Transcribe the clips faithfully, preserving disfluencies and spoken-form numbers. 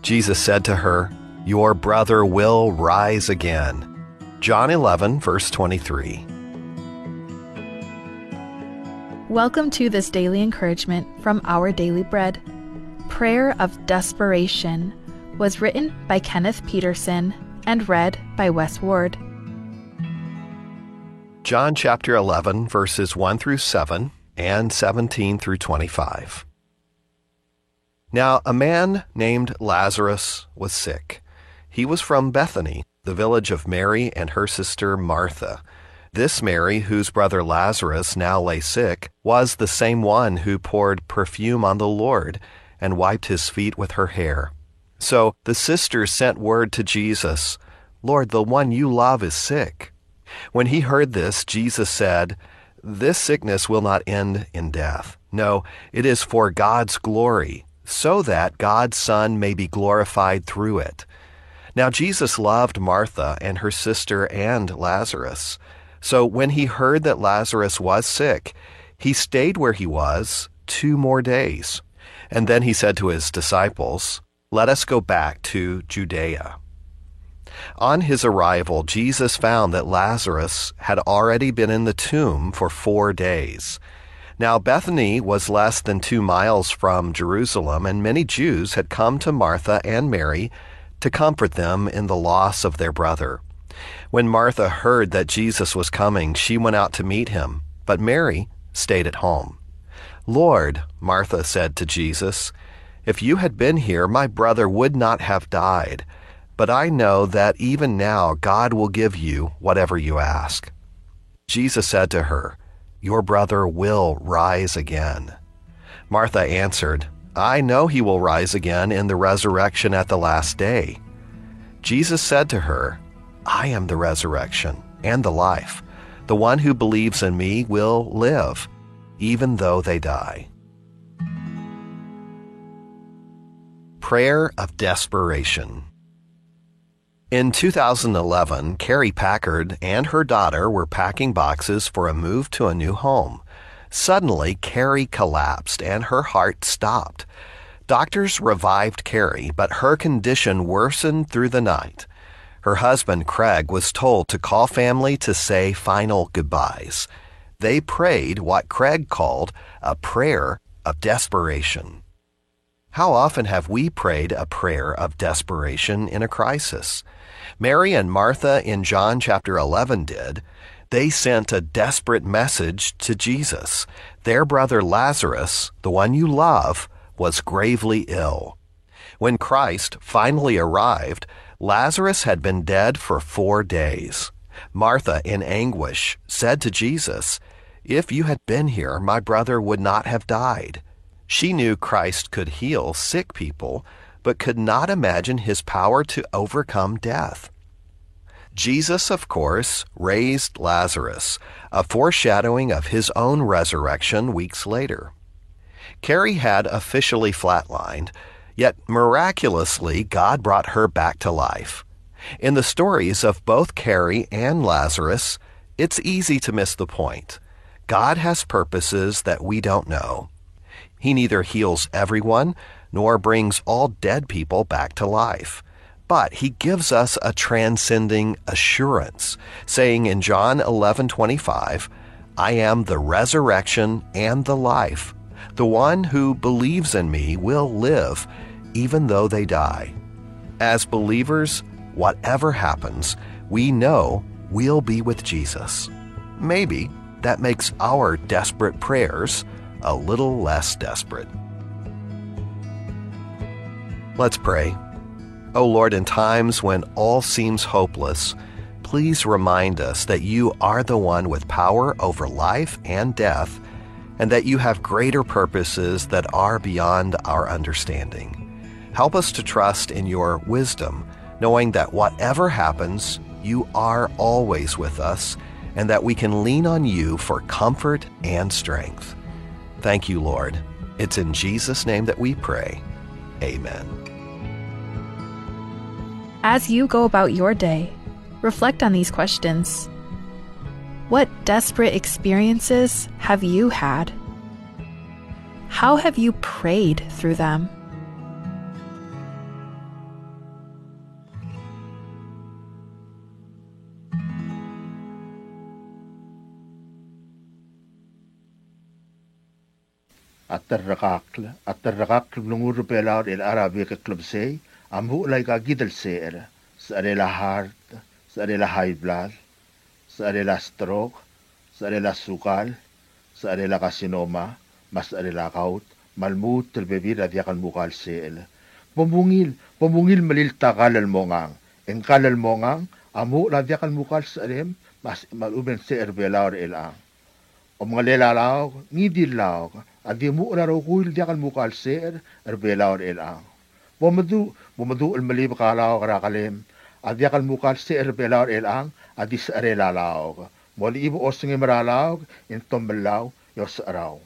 Jesus said to her, "Your brother will rise again." John eleven, verse twenty-three. Welcome to this daily encouragement from Our Daily Bread. Prayer of Desperation was written by Kenneth Peterson and read by Wes Ward. John chapter eleven, verses one through seven and seventeen through twenty-five. Now, a man named Lazarus was sick. He was from Bethany, the village of Mary and her sister Martha. This Mary, whose brother Lazarus now lay sick, was the same one who poured perfume on the Lord and wiped his feet with her hair. So the sisters sent word to Jesus, "Lord, the one you love is sick." When he heard this, Jesus said, "This sickness will not end in death. No, it is for God's glory, so that God's Son may be glorified through it." Now Jesus loved Martha and her sister and Lazarus. So when he heard that Lazarus was sick, he stayed where he was two more days. And then he said to his disciples, "Let us go back to Judea." On his arrival, Jesus found that Lazarus had already been in the tomb for four days. Now, Bethany was less than two miles from Jerusalem, and many Jews had come to Martha and Mary to comfort them in the loss of their brother. When Martha heard that Jesus was coming, she went out to meet him, but Mary stayed at home. "Lord," Martha said to Jesus, "if you had been here, my brother would not have died. But I know that even now God will give you whatever you ask." Jesus said to her, "Your brother will rise again." Martha answered, "I know he will rise again in the resurrection at the last day." Jesus said to her, "I am the resurrection and the life. The one who believes in me will live, even though they die." Prayer of desperation. In two thousand eleven, Carrie Packard and her daughter were packing boxes for a move to a new home. Suddenly, Carrie collapsed and her heart stopped. Doctors revived Carrie, but her condition worsened through the night. Her husband, Craig, was told to call family to say final goodbyes. They prayed what Craig called a prayer of desperation. How often have we prayed a prayer of desperation in a crisis? Mary and Martha in John chapter eleven did. They sent a desperate message to Jesus. Their brother Lazarus, the one you love, was gravely ill. When Christ finally arrived, Lazarus had been dead for four days. Martha, in anguish, said to Jesus, "If you had been here, my brother would not have died." She knew Christ could heal sick people, but could not imagine his power to overcome death. Jesus, of course, raised Lazarus, a foreshadowing of his own resurrection weeks later. Carrie had officially flatlined, yet miraculously, God brought her back to life. In the stories of both Carrie and Lazarus, it's easy to miss the point. God has purposes that we don't know. He neither heals everyone nor brings all dead people back to life. But he gives us a transcending assurance, saying in John eleven twenty-five, "I am the resurrection and the life. The one who believes in me will live, even though they die." As believers, whatever happens, we know we'll be with Jesus. Maybe that makes our desperate prayers a little less desperate. Let's pray. Oh Lord, in times when all seems hopeless, please remind us that you are the one with power over life and death, and that you have greater purposes that are beyond our understanding. Help us to trust in your wisdom, knowing that whatever happens, you are always with us, and that we can lean on you for comfort and strength. Thank you, Lord. It's in Jesus' name that we pray. Amen. As you go about your day, reflect on these questions. What desperate experiences have you had? How have you prayed through them? A terrekakl, a terrekakl el blengur er Belau er chelechang er a bek el klebesei a muchel aika kid el secher, secherel a heart, secherel a high blood, secherel a stroke, secherel a sukal, secherel a carcinoma, me a secherel a gout, me a lmuut el bebil er a diak el mukal secher. Bo mungil, bo mungil melilt a kall el mongang. E ng kall el mongang a muchel a diak el mukal secherem me a, me a lechub e ng secher er Belau er chelechang. Omengelel a laok, ngii di el laok, a di muchel a rokui el diak el mukal secher er Belau er chelechang. Bo meduch, bo meduch el melibek a laok er a kelem, a diak el mukal secher er Belau er chelechang a di secherel a laok. Mo lechib a osengem er a laok e ng tomellau e osecherau.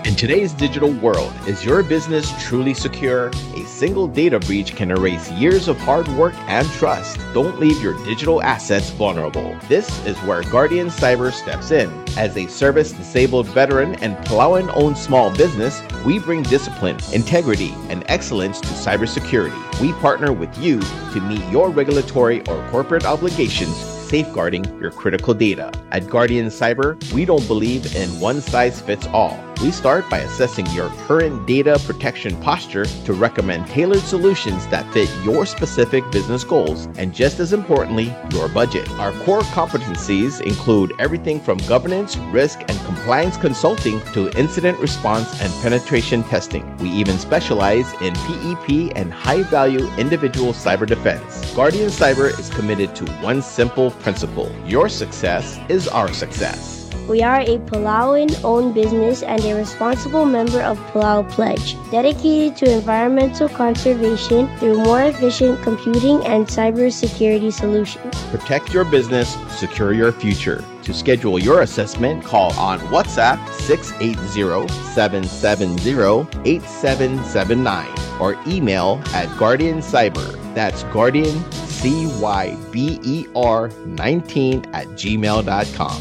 In today's digital world, is your business truly secure? A single data breach can erase years of hard work and trust. Don't leave your digital assets vulnerable. This is where Guardian Cyber steps in. As a service-disabled veteran and Palauan-owned small business, we bring discipline, integrity, and excellence to cybersecurity. We partner with you to meet your regulatory or corporate obligations, safeguarding your critical data. At Guardian Cyber, we don't believe in one size fits all. We start by assessing your current data protection posture to recommend tailored solutions that fit your specific business goals and, just as importantly, your budget. Our core competencies include everything from governance, risk, and compliance consulting to incident response and penetration testing. We even specialize in P E P and high-value individual cyber defense. Guardian Cyber is committed to one simple principle: your success is our success. We are a Palauan-owned business and a responsible member of Palau Pledge, dedicated to environmental conservation through more efficient computing and cybersecurity solutions. Protect your business, secure your future. To schedule your assessment, call on WhatsApp six eight zero, seven seven zero, eight seven seven nine or email at Guardian Cyber. That's Guardian C Y B E R nineteen at gmail dot com.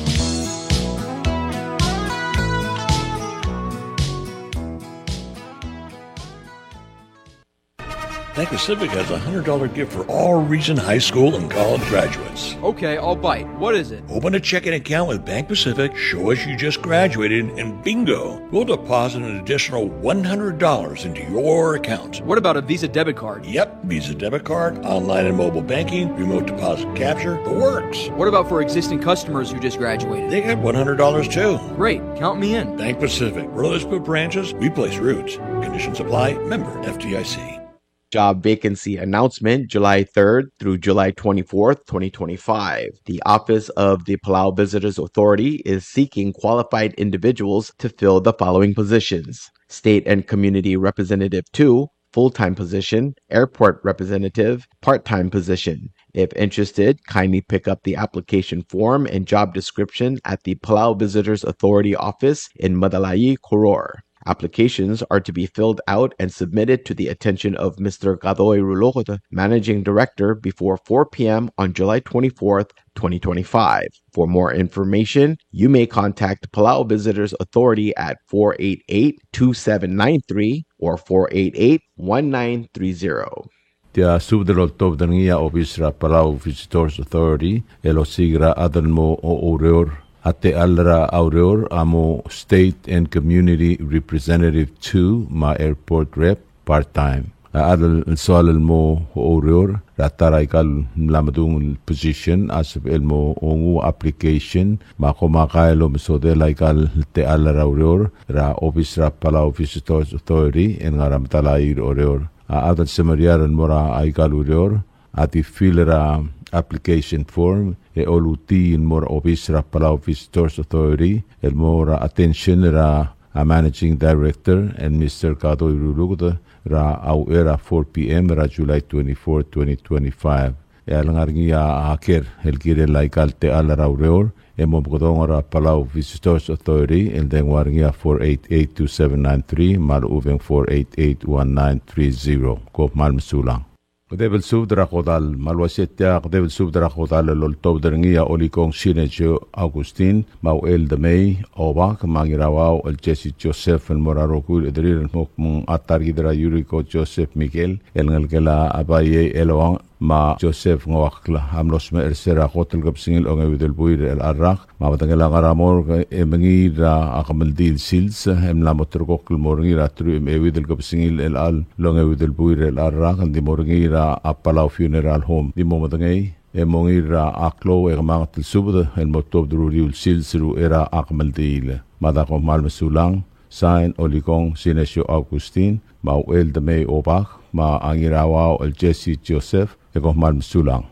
Bank Pacific has a hundred dollar gift for all recent high school and college graduates. Okay, I'll bite. What is it? Open a checking account with Bank Pacific, show us you just graduated, and bingo, we'll deposit an additional one hundred dollars into your account. What about a Visa debit card? Yep, Visa debit card, online and mobile banking, remote deposit capture, the works. What about for existing customers who just graduated? They get one hundred dollars too. Great, count me in. Bank Pacific, where others put branches, we place roots. Conditions apply, member F D I C. Job vacancy announcement, July third through July twenty-fourth, twenty twenty-five. The Office of the Palau Visitors Authority is seeking qualified individuals to fill the following positions: State and Community Representative two, full-time position, Airport Representative, part-time position. If interested, kindly pick up the application form and job description at the Palau Visitors Authority office in Medalaii, Koror. Applications are to be filled out and submitted to the attention of Mister Kadoi Ruluked, Managing Director, before four p.m. on July twenty-fourth, twenty twenty-five. For more information, you may contact Palau Visitors Authority at four eight eight, two seven nine three or four eight eight, one nine three zero. Tia subed el oltobed er ngii a obis er a Palau Visitors Authority el osiik er a chad el mo oureor. A techall er a ureor a mo State and Community Representative two me a Airport Rep part-time. A chad el soal el mo oureor er a ta er aika el mla medung el position a sebechel el mo nguu a application me a komakai el omesodel aika el techall er a ureor er a obis er a Palau Visitors Authority el ngar er a Medalaii er Oreor. A chad el semeriar el mo er aika el ureor a di fill er a application form e olutii el mo er a obis er a Palau Visitors Authority el mo er a attention er a Managing Director el Mister Kadoi Ruluked er a uchei er a four p.m. er a July twenty-fourth, twenty twenty-five. E a lengar er ngii a ker el kirel aika el techall er a ureor e mo mekedong er a Palau Visitors Authority el dengua er ngii a four eight eight two seven nine three me a lechub e ng four eight eight one nine three zero. Kom kmal mesulang. Kedeb el subed er a kodall. Me a le uaisei tia kedeb el subed er a kodall el oltobed er ngii a Olikong Sinesio Augustin me a Uchel Demei Obak me a Ngirauau el Jesse Joseph el mo er a rokui el chederir el mo kmo ng a ta er kid er a Yuriko Joseph Miguel el ngelekel a Baiei Eloang me a Joseph Ngoakl a mlo smecher er se er a kot el kebesengil a ongeuid el buil er chelecha el rak, me a bedengel a ngar er a morgue e mengiil er a kemeldiil el sils e mla mo ulterekokl el mo er ngii er a teruich me a euid el kebesengil er chelecha el ongeuid el buil er chelecha el rak, el di mo er ngii er a Palau Funeral Home. Di mo medengei e mongiil er a klou e kemanget el subed el mo tuobed er a uriul el sils er a uchei er a kemeldiil. Me a da kom kmal mesulang. Sain, Olikong Sinesio Augustin, me a Uchel Demei Obak, me a Ngirauau el Jesse Joseph, e kom kmal mesulang.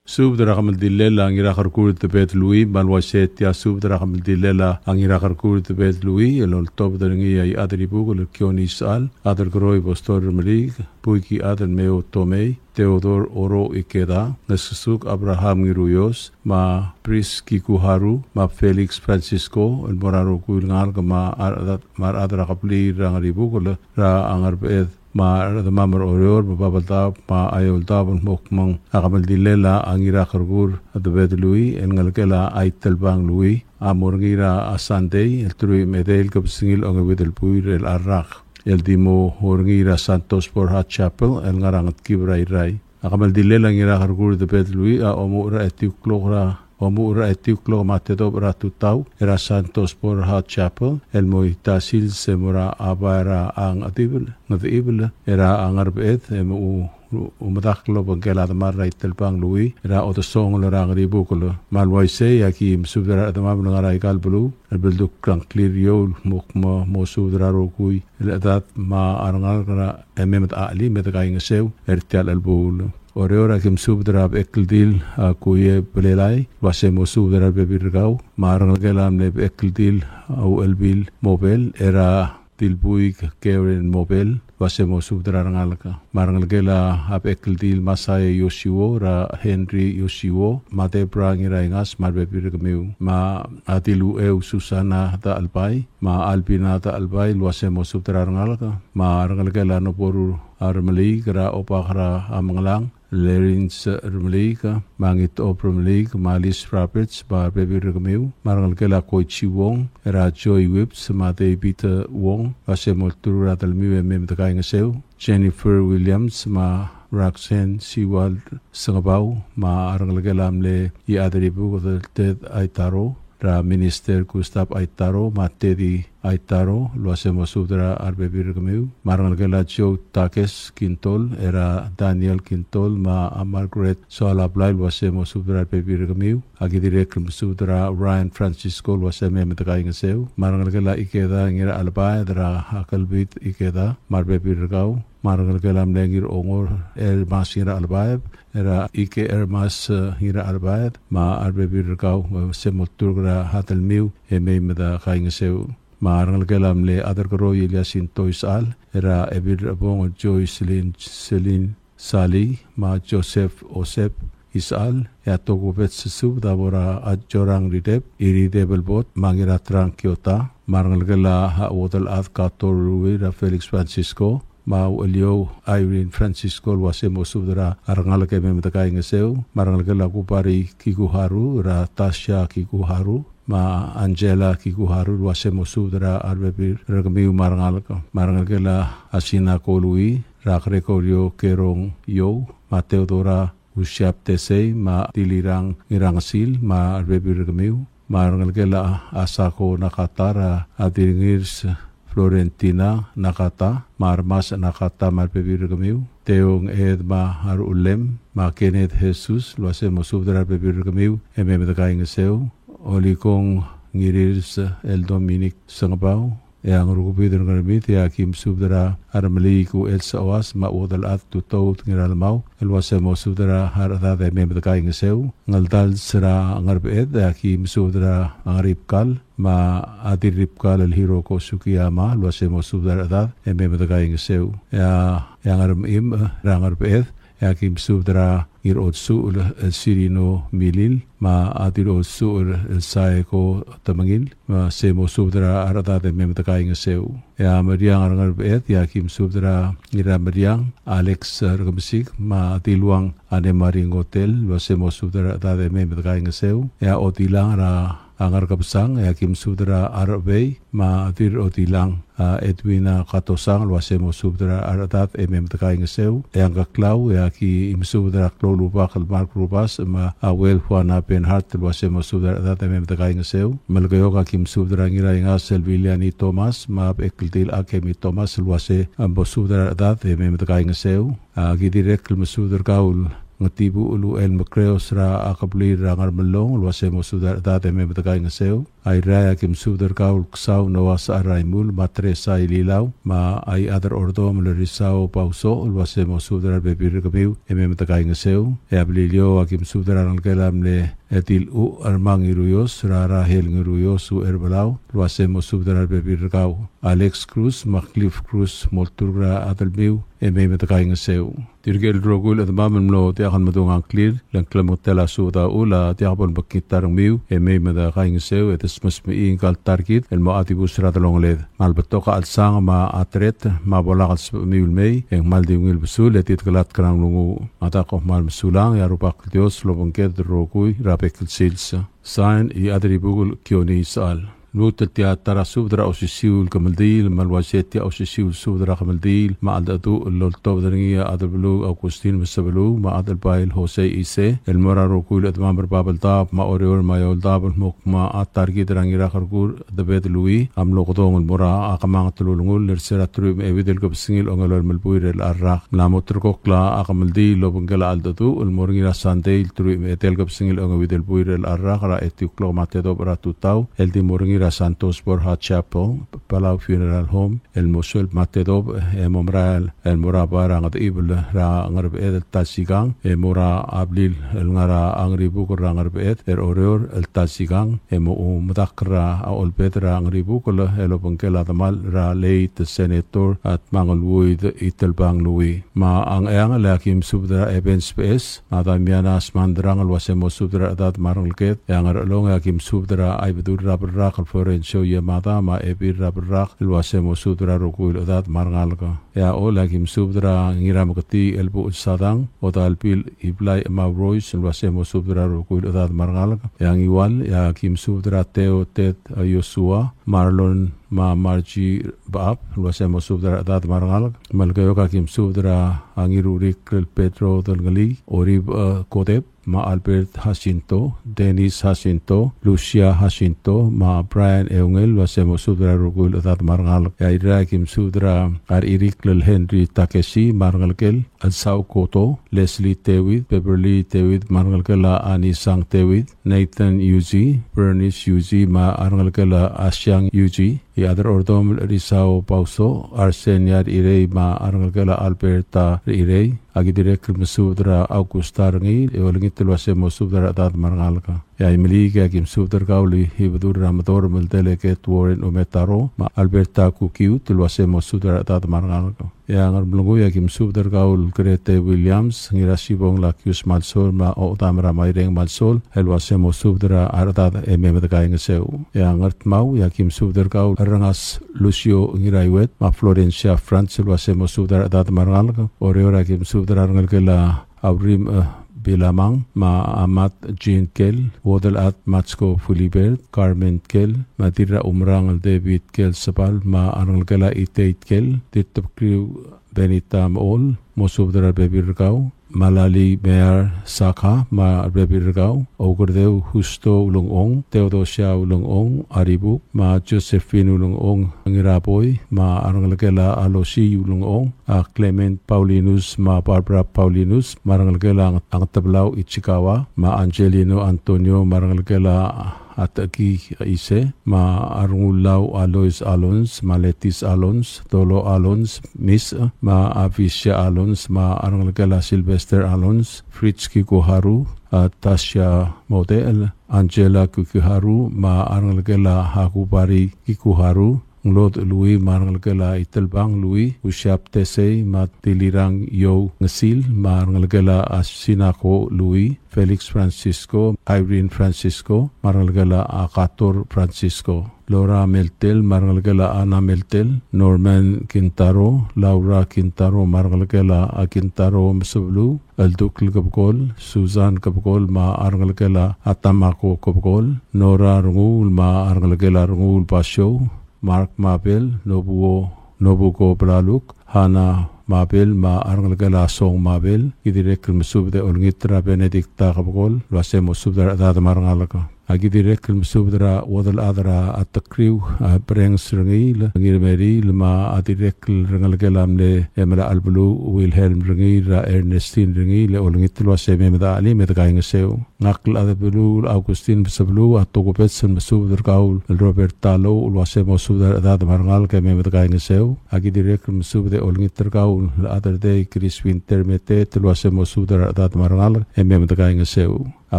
Subed er a kemeldillel a Ngirakerkur Debed Lui, me a le uaisei e tia subed er a kemeldillel a Ngirakerkur Debed Lui, el oltobed er ngii a Iechad er a Ibukel el Kione Isechal, Adelkeroi Pastor Remeliik, Buiki Adelmeo Tomei, Theodore Oro Ikeda, Ngesesuk Abraham Ngiruios, me a Pris Kikuharu, me a Felix Francisco, el mo er a rokui el ngalek me a rechad, me a rechad er a kebliil er a Ngeribukel er a Ngerbeched, me a rechedemam er a Oreor, me a Babeldaob, me a Eouldaob, el mo kmung a kemeldillel a Ngirakerkur Debed Lui, el ngelekel a Aitelbang Lui, a mo er ngii er a Sandei, el teruich me a edei el kebesengil a ongeuid el buil er chelecha el rak, el di mo er ngii er a Santos Borja Chapel, el ngar er a Ngetkib er a Irrai. A kemeldillel a Ngirakerkur Debed Lui a omuchel er a etiu el klok er a, omuchel er a etiu el klok me a tedobech er a tutau er a Santos Borja Chapel, el mo ita sils e mo er a bai er a Ngedibel, Ngedibel er a Ngerbeched, e mo u, u, medakl el obengkel a demal er a Aitelbang Lui er a odesongel er a Ngeribukel. Me a le uaisei e aki mesubed er a rechedemam el ngar er aika el beluu, el beldukl er a ngklir er eou el mo kmo, mo subed er a rokui el chedad me a rengalek er a e mei me de chelim e de kaingeseu er tia el chelebuul. Oreor, aki mesubed er a Bechekldil a Kuie Belelai, el uase mo subed er a rebebil er kau, me a rengelekel a mle Bechekldil a Uchelbil Mobel, er a Dilbuik Karen Mobel, el uase mo subed er a rengalek. Me a rengelekel a Bechekldil Masai Yoshiwo, er a Henry Yoshiwo, me a Debra Ngiraingas, me a rebebil er kemiu. Me a Dilucheu Susana Dachelbai, me a Albina Dachelbai, el uase mo subed er a rengalek. Me a rengelekel a Noboru a Remeliik, er a Obak er a Mengelang, Lerins Remeliik, me a Ngitob Remeliik, me a Lis Roberts, me a rebebil er kemiu. Me a rengelekel a Koichi Wong, er a Joy Whipps, me a David Wong, el uase mo olturur er a delmiu e mei me de kaingeseu. Jennifer Williams, me a Roxanne Sewald Sengebau, me a rengelekel a mle Iechad er a Ibukel Ted Aitaro, er a Minister Gustav Aitaro, me a Teddy Aitaro, el uase mo subed er a rebebil er kemiu. Me a rengelekel a Joe Takes Kintol, er a Daniel Kintol, me a Margaret Soalablai, el uase mo subed er a rebebil er kemiu. Aki dirrek el mesubed er a Ryan Francisco, el uase mei me de kaingeseu. Me a rengelekel a Ikeda Ngirachelbaed, er a Kelbit Ikeda, me a rebebil er kau. Me a rengelekel a mle Ngirongor Elmas Ngirachelbaed, er a Ike Elmas, eh, Ngirachelbaed, me a rebebil er kau, me se mo olturk er a delmiu e mei me de kaingeseu. Me a rengelekel a mle Adelkeroi Elias Intoi Isechal, er a Ebil Rebong Joycelyn, Celine Sali, me a Joseph Osep Isechal, e a tokubets el subed a bo er a Jorang Rideb, Irideb el Bot, me a Ngiratrang Kiota. Me a rengelekel a Uodelchad Kator Rui, er a Felix Francisco, me a Ucheliou Irene Francisco, el uase mo subed er a rengalek e mei me de kaingeseu. Me a rengelekel a Kubari Kikuharu, er a Tasha Kikuharu, me a Angela Kikuharu, el uase mo subed er a rebebil er kemiu me a rengalek. Me a rengelekel a Asina Kolui, er a Gregorio Kerong Iou, me a Theodora Usiap Tesei, me a Dilirang Ngirangesil, me a rebebil er kemiu. Me a rengelekel a Asako Nakata, er a Dilngirs Florentina Nakata, me a Armas Nakata, me a rebebil er kemiu. Teong Ed, me a Arullem, me a Kenneth Jesus, el uase mo subed er a rebebil er kemiu e mei me de kaingeseu. Olikong Ngirirs el Dominic Sengebau, e a Ngerukebid er Ngermid, e aki mesubed er a Remeliik Uchel Seoas, me a Uodelchad Tutoud Ngiralmau, el uase mo subed er a rechedad e mei me de kaingeseu. Ngeldals er a Ngerbeched, e aki mesubed er a Ngeribkal, me a Dirribkal el Hiroko Sukiyama, el uase mo subed er a rechedad e mei me de kaingeseu. E a, e a Ngermechim er a Ngerbeched, e aki mesubed er a Ngirotsuchel el Sirino Milil, me a Dirotsuchel el Saeko Temengil, me se mo subed er a rechedad e mei me de kaingeseu. E a Meriang er a Ngerbeched, e aki mesubed er a Ngirameriang Alex Rekemesik, me a Diluang Anne Marie Ngotel, el uase mo subed er a rechedad e mei me de kaingeseu. E a Otilang er a a Ngerkebesang, e aki mesubed er a Rebei, me a Dirrotilang, a Edwina Katosang, el uase mo subed er a rechedad e mei me dekaingeseu. E a Ngkeklau, e aki mesubed er a Kloulubak el Mark Rubas, me a Uel Juana Benhart, el uase mo subed er a rechedad e mei me dekaingeseu. Melekeok, aki mesubed er a Ngiraingas el Viliani Thomas, me a Bekeldil a Kemi Thomas, el uase mo subed er a rechedad e mei me dekaingeseu. A ki dirrek el mesubed er kau el Ngetibuchel Uchel Mekreos er a kebliil er a Ngermelong, el uase mo subed er a rechedad e mei me dekaingeseu. A Irrai, aki mesubed er kau el Ksau Noah Secharaimul, me a Teresa Ililau, me a Iechad er a Ordomel el Risau Bausoch, el uase mo subed er a rebebil er kemiu e mei me dekaingeseu. E a Beliliou, aki mesubed er a rengelekel a mle Edil Uchermang Ngiruios, er a Rahel Ngiruios Ucherbelau, el uase mo subed er a rebebil er kau. Alex Cruz, me a Cliff Cruz, molturk er a delmiu e mei me dekaingeseu. Tirke el rokui el chedemam el mlo diak el medung a ngklir, le ng klemengetel a subed a uchul a diak bo lemekngit a rengmiu e mei me dekaingeseu, e desmesmechii ngka el ta er kid el mo dibus er a delongeled. Me a le betok a chelsang me a teret, me a bo lak el sebechemiu el mei, e ng kmal di ungil besul e di dekelatk er a nglunguuch. Mada kom kmal mesulang, e a Rubak el Dios lobengked el rokui er a bek el sils. Sain, Iechad er a Ibukel Kione Isechal. Lmuut el tia ta er a subed er a osisiu el kemeldiil, me a le uaisei tia osisiu el subed er a kemeldiil me a cheldecheduch el oltobed er ngii a Adelbeluu Augustin Mesebeluu, me a Adelbai el Jose Ise, el mo er a rokui el chedemam er a Babeldaob, me a Oreor, me a Eouldaob, el mo kmo a ta er kid er a Ngirakerkur Debed Lui a mlo kedong el mo er a kemanget el ulengull er se er a teruich me a euid el kebesengil a ongelolem el buil er chelecha el rak. Mla mo ulterekokl a kemeldiil el obengkel a cheldecheduch el mo er ngii er a Sandei el teruich me a edei el kebesengil a ongeuid el buil er chelecha el rak er a etiu el klok me a tedobech er a tutau, el di mo er ngii er a Santos Borja Chapel, Palau Funeral Home, el mo sueleb me a tedobech e mo merael el mo er a bai er a Ngedechibel er a Ngerbeched el ta el sikang, e mo er a blil el ngar er a Ngeribukel er a Ngerbeched er a Oreor el ta el sikang, e mo medakl er a Olbed er a Ngeribukel el obengkel a demal er a late Senator Tmangelwuid Itelbang Lui. Me a Ngcheangel, e aki mesubed er a Evans Beches, me a Damiana Smanderang el uase mo subed er a rechedad me a rengeleked. E a Ngerchelong, e aki mesubed er a Ibedul er a Berrak el Florencio Yamada, me a Ebil er a Berrak el uase mo subed er a rokui el chedad me a rengalek. E a Ollei, e aki mesubed er a Ngirameketii el Buchel Sadang, Odalbil Iblai Emau Royce el uase mo subed er a rokui el chedad me a rengalek. E a Ngiwal, e aki mesubed er a Teo Ted, a, Joshua, Marlon me a Margie Bechab el uase mo subed er a rechedad me a rengalek. Melekeok, e aki mesubed er a Ngirurikl el Pedro Delngelii, Orib, a, Kodep, me a Albert Jacinto, Dennis Jacinto, Lucia Jacinto, me a Brian Eungel el uase mo subed er a rokui el chedad me a rengalek. E a Irrai, e aki mesubed er a Ngirurikl el Henry Takesi me a rengelekel, Ansau Koto, Leslie Tewid, Beverly Tewid me a rengelekel, a Anisang Tewid, Nathan Yuji, Bernice Yuji me a rengelekel, a Asiang Yuji, Iechad er a Ordomel Risau Bausoch, Arsenia Rechirei me a rengelekel, a Alberta Rechirei. Aki dirrek el mesubed er a Augusta Rengiil, e olengit el uase mo subed er a rechedad me a rengalek. E a Imeliik, e aki mesubed er kau el Ibedul er a Medorm el Delegate Warren Umetaro, me a Alberta Kukiut el uase mo subed er a rechedad me a rengalek. E a Ngeremlengui, e aki mesubed er kau el Grete Williams, Ngirasibong Lakius Malsol, me a Odam er a Maireng Malsol, el uase mo subed er a rechedad e mei me dekaingeseu. E a Ngardmau, e aki mesubed er kau el Rengas Lucio Ngiraiuet, me a Florencia Franz, el uase mo subed er a rechedad me a rengalek. Oreor, e aki mesubed er a rengelekel, a Aurim, e, Bilamang, me a Amat Jean Tkel, Uodelchad Matsko Philibert, Carmen Tkel, me a Dirraumerang el David Tkel Sebal, me a rengelekel, a Itei Tkel, Dirtebekriu Benita Mechol, mo subed er a rebebil er kau, Malali Mear Sakha, me a rebebil er kau, Oukerdeu Husto Ulengchong, Theodosia Ulengchong, Aribuk, me a Josephine Ulengchong, Ngiraboi, me a rengelekel, a Alosi Ulengchong, a Clement Paulinus, me a Barbara Paulinus, me a rengelekel, a Nget-, a Ngetebelau Ichikawa, me a Angelino Antonio, me a rengelekel, a Ateki Ise, me a Rengulau Alois Alons, me a Letis Alons, Dolo Alons, Mis, me a Avisia Alons, me a rengelekel, a Sylvester Alons, Fritz Kikuharu, a Tasia Model, Angela Kikuharu, me a rengelekel, a Hakubari Kikuharu, Nglod Lui, me a rengelekel, a Itelbang Lui, Usiap Tesei, me a Tilirang Iou Ngesil, me a rengelekel, a Sinako Lui, Felix Francisco, Irene Francisco, me a rengelekel, a Kator Francisco. Laura Meltel, me a rengelekel a Ana Meltel, Norman Kintaro, Laura Kintaro, me a rengelekel a Kintaro Mesebeluu, Eldukl Kebekol, Susan Kebekol, me a rengelekel a Tamako Kebekol, Nora Renguul, me a rengelekel a Renguul Basiou, Mark Mabel, Nobuo, Nobuko Belaluk, Hana Mabel, me a rengelekel a Song Mabel. Ki dirrek el mesubed e olengit er a Benedicta Kebekol el uase mo subed er a rechedad me a rengalek. A ki dirrek el mesubed er a chuodel chad er a Tekriu, a Brengs Rengiil, Ngirmeriil, me a dirrek el rengelekel a mle Emelachel Beluu, Wilhelm Rengiil, er a Ernestine Rengiil, e olengit el uase mei me de chelim me de kaingeseu. Ngak el chad er a beluu el Augustin Mesebeluu a tokubets el mesubed er kau el Robert Talou el uase mo subed er a rechedad me a rengalek e mei me de kaingeseu. A ki dirrek el mesubed e olengit er kau el chad er a Dei Chris Winter Metet el uase mo subed er a rechedad me a rengalek e mei me de kaingeseu. A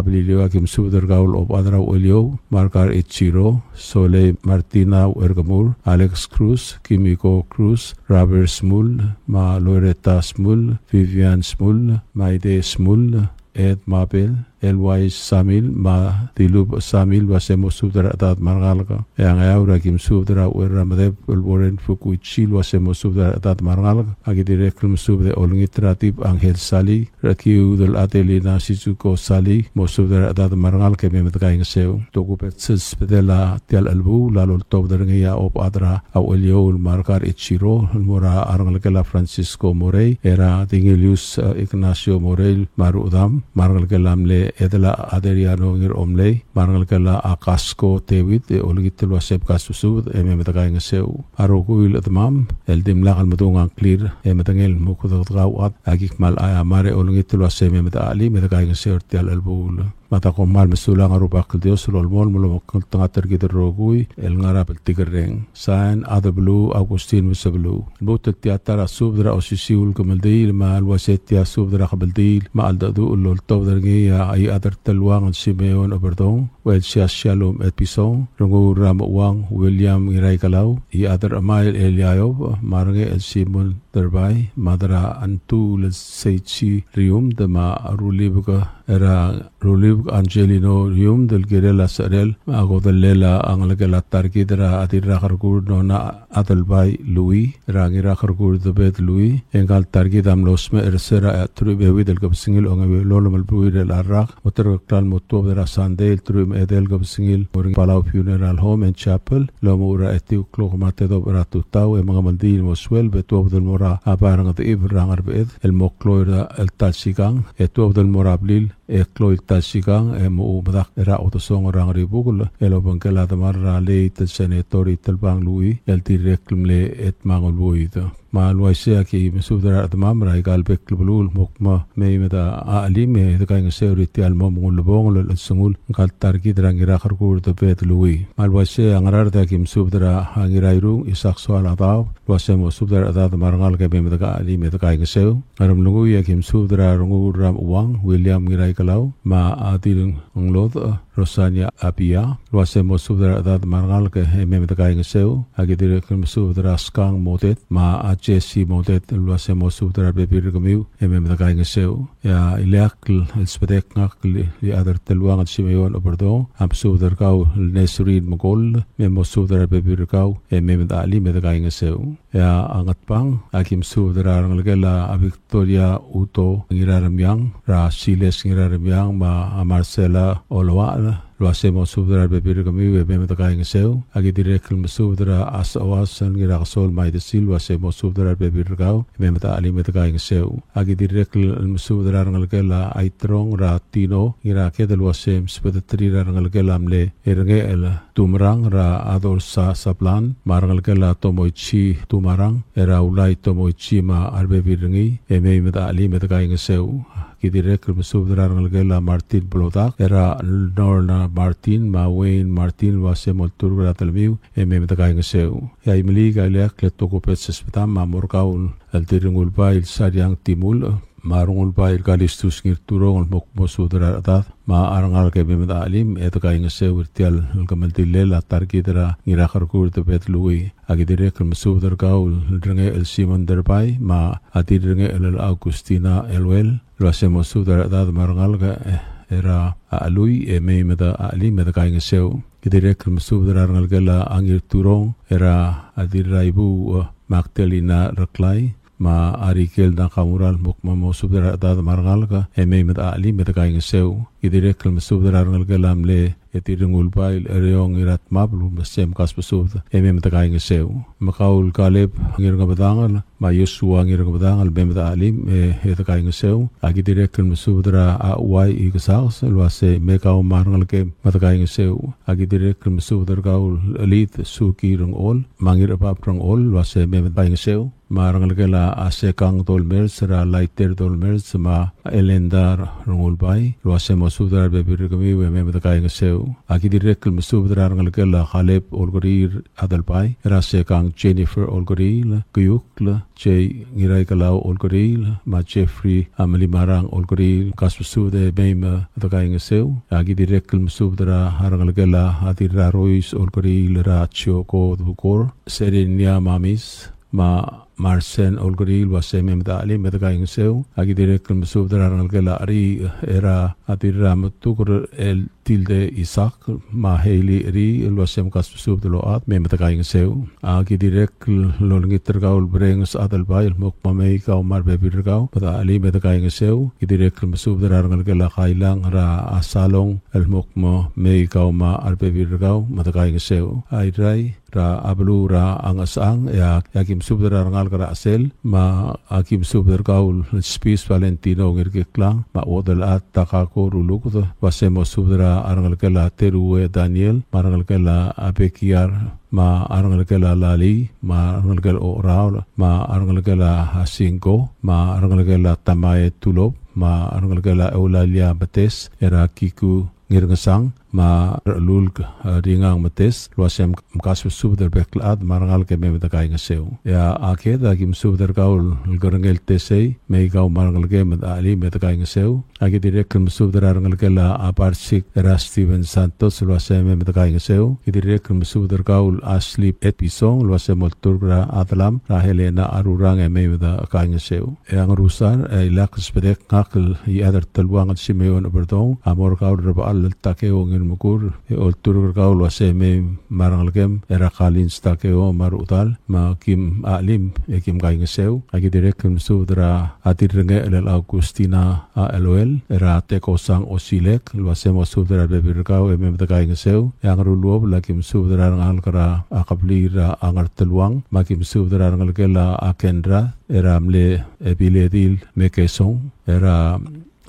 Beliliou a ki mesubed er kau el Obak er a Ucheliou, Mark R. Ichiro, Solei Martina Uerkemur, Alex Cruz, Kimiko Cruz, Robert Smul, me a Loretta Smul, Vivian Smul, Maide Smul, Ed Mabel, Elwais Samil, me a Dilub Samil, el uase mo subed er a rechedad me a rengalek. E a Ngeaur a ki mesubed er a Uerramedeb el Warren Fukuichi el uase mo subed er a rechedad me a rengalek. A ki dirrek el mesubed e olengit er a Tib Angel Sali, er a Kiudel Adelina Shizuko Sali, mo subed er a rechedad me a rengalek e mei me de kaingeseu. Tokubets el subedel a tia el chelebuul a loltobed er ngii a Obak er a Ucheliou el Mark R. Ichiro, el mo er a rengelekel a Francisco Morei, er a Dingelius, eh, Ignacio Morei, me a rudam, me a rengelekel a mle Edela Adriano Ngiromlei, me a rengelekel a Casco David, e olengit el uase mkasusubed e mei me de kaingeseu. A rokui el chedemam el dimlak el medung a ngklir e medengei el mo kuk dekedekau a chad, a ki kmal aiamar e olengit el uase mei me de chelim me de kaingeseu er tia el chelebuul. Me a ta kom kmal mesulang, a Rubak el Dios el olemolem el omekngeltengat er kid el rokui el ngar er a bltikerreng. Sain, Chad er a Beluu Augustin Mesebeluu. Lmuut el tia ta er a subed er a osisiu el kemeldiil, me a le uase tia subed er a kemeldiil me a cheldecheduch el loltobed er ngii a Iechad er a Teluang el Simeon Oberdong, Uchelsias Shalom Etpison, Renguul er a Mechuang William Ngiraikelau, Iechad er a Chemail Eliayob, me a Rengechel Simon Derbai, Mad er a Ntuul el Seichi Riumd, me a Rulibek er a Rulibek Angelino Riumd, el kirel a secherel me a kodellel a ngelekel a ta er kid er a Dirrakerkur Nona Adelbai Lui, er a Ngirakerkur Debed Lui, e ngka el ta er kid a mlo smecher er se er a teruich me a euid el kebesengil a ongeua el buil er a rak, me a terrekokl el mo tuobed er a Sandei el teruich me a edei el kebesengil er a Palau Funeral Home and Chapel, el omuchel er a etiu el klok me a tedobech er a tutau, e mengemeldiil el mo sueleb e tuobed el mo er a Bai er a Ngedechib er a Ngerbeched, el mo kloi er a ta el sikang, e tuobed el mo er a blil, e kloi el ta el sikang, e mochu medakl er a odesongel er a Ngeribukel, el obengkel a demar er a late el Senator Itelbang Lui, el dirrek el mle Edmang Ulbuid. Me a le uaisei a ki mesubed er a rechedemam er aika el bek el beluu el mo kmo mei me de chelim e de kaingeseu er tia el mo mengulebongel el chelsengul ngka el ta er kid er a Ngirakerkur Debed Lui. Me a le uaisei a Ngaraard a ki mesubed er a Ngirairung Isaac Soaladaob, el uase mo subed er a rechedad me a rengalek e mei me de chelim e de kaingeseu. Ngeremlengui a ki mesubed er a Renguul er a Mechuang William Ngiraikelau, me a Dirrenglodech Rosania Apia, el uase mo subed er a rechedad me a rengalek e mei me de kaingeseu. A ki dirrek el mesubed er a Skang Motet, me a Jesse Motet, el uase mo subed er a rebebil er kemiu e mei me de kaingeseu. E a ileakl el sbedek ngak el Iechad er a Teluang el Simeon Oberdong a mesubed er kau el Nesrin Mekoll, me mo subed er a rebebil er kau e mei me de chelim e de kaingeseu. E a Ngatpang a ki mesubed er a rengelekel a Victoria Uto Ngiraremiang, er a Siles Ngiraremiang, me a Marcela Oloachel, el uase mo subed er a rebebil er kemiu e mei me de kaingeseu. A ki dirrek el mesubed er a Asoas Ngirakesol Maidesil, el uase mo subed er a rebebil er kau e mei me de chelim e de kaingeseu. A ki dirrek el mesubed er a rengelekel a Aitrong, er a Tino Ngiraked, el uase msubedeterir a rengelekel a mle Rengechel Tumerang, er a Adolsa Sablan, me a rengelekel a Tomoichi Tumerang, er a Ulai Tomoichi me a rebebil er ngii e mei me de chelim e de kaingeseu. Ki dirrek el mesubed er a rengelekel a Martin Blodak, er a Norna Martin me a Wayne Martin, el uase mo olturk er a telemiu e mei me de kaingeseu. E a Imeliik a ileakl el tokubets el sbedam a mo er kau el Dirrengulbai el Sariang Timulech, me a Rengulbai el Kalistus Ngirturong, el mo kmo subed er a rechedad me a rengalek e mei me de chelim e de kaingeseu er tia el kemeldillel a ta er kid er a Ngirakerkur Debed Lui. A ki dirrek el mesubed er kau el Rengechel Simon Derbai, me a Dirrengechel el Augustina Eluel, el uase mo subed er a rechedad me a rengalek, e, er a Chelui e mei me de chelim e de kaingeseu. Ki dirrek el mesubed er a rengelekel a Ngirturong, er a Dirraibuuch, e, Magdalena Reklai, me a Arikel Nakamura el mo kmo mosubed er a rechedad me a rengalek e mei me de chelim e de kaingeseu. Ki dirrek el mesubed er a rengelekel a mle Edirrengulbai el Ereong Iratmabel, me se mkasbesubed e mei me de kaingeseu. Me kau el Kaleb Ngirngebedangel, me a Joshua Ngirngebedangel, mei me de chelim e, e de kaingeseu. Aki dirrek el mesubed er a Uai Ikesakes el uase mei kau me a rengelekem me de kaingeseu. Aki dirrek el mesubed er kau el Elid Suki Rengchol, me a Ngirchebab Rengchol el uase mei me de kaingeseu. Me a rengelekel a Sekang Dolmers, er a Laiter Dolmers, me a Elenda Rengulbai el uase mosubed er a rebebil er kemiu e mei me de kaingeseu. Aki dirrek el mesubed er a rengelekel a Kaleb Olkeriil Adelbai, er a Sekang Jennifer Olkeriil, Kiukl, Jay Ngiraikelau Olkeriil, me a Jeffrey a Melimarang Olkeriil, kasbesubed e mei me de kaingeseu. Aki dirrek el mesubed er a rengelekel a Dirrarois Olkeriil, er a Chioko Dukor, Serenia Mamis, me a Marsen Olkeriil el uase mei me de chelim e de kaingeseu. Aki dirrek el mesubed er a rengelekel a Cheriich, er a Dirrametuker el Tilde Isak, me a Hailey Cheriich el uase mkasbesubed el ochad, mei me de kaingeseu. Aki dirrek el olengit er kau el Brenges Adelbai el mo kmo mei kau me a rebebil er kau me de chelim e de kaingeseu. Ki dirrek el mesubed er a rengelekel a Kailang, er a Salong el mo kmo mei kau me a rebebil er kau me de kaingeseu. Airai, er a beluu er a Ngesechang, e a, e aki mesubed er a rengalek er a Chesel, me aki mesubed er kau el Spis Valentino Ngirkiklang, me a Uodelchad Takako Ruluked, el uase mosubed er a rengelekel a Terue Daniel, me a rengelekel a Bekiar, me a rengelekel a Lali, me a rengelekel a Oraol, me a rengelekel a Singko, me a rengelekel a Tamae Tulop, me a rengelekel a Eulalia Metes, er a Kiku Ngirngesang, me a Rechululk, e, Ringang Metes, el uase mkasbesubed er a bek el chad me a rengalek e mei me de kaingeseu. E a Ked, aki mesubed er kau el Kerengel Tesei, mei kau me a rengelekem me de chelim e de kaingeseu. Aki dirrek el mesubed er a rengelekel a Barsik, er a Steven Santos el uase mei me de kaingeseu. Ki dirrek el mesubed er kau el Ashley Etpison el uase molturk er a Adelam, er a Helena Arurang e mei me de kaingeseu. E a Ngerusar, e ilak sbedek ngak el Iechad er a Teluang el Simeon Oberdong, a mo er kau el Rebechall el Takeo Ngirmekur, e olturk er kau el uase mei me a rengelekem, er a Kalins Takeo me a rechedal, me kim chelim e kim kaingeseu. Aki dirrek el mesubed er a Dirrengechel el Augustina a Eloel, er a Tekosang Osilek, el uase mosubed er a rebebil er kau e mei me de kaingeseu. E a Ngeruluobel, aki mesubed er a rengalek er a kebliil er a Ngerteluang, me aki mesubed er a rengelekel a Kenrad, er a mle Ebiledil Mekesong, er a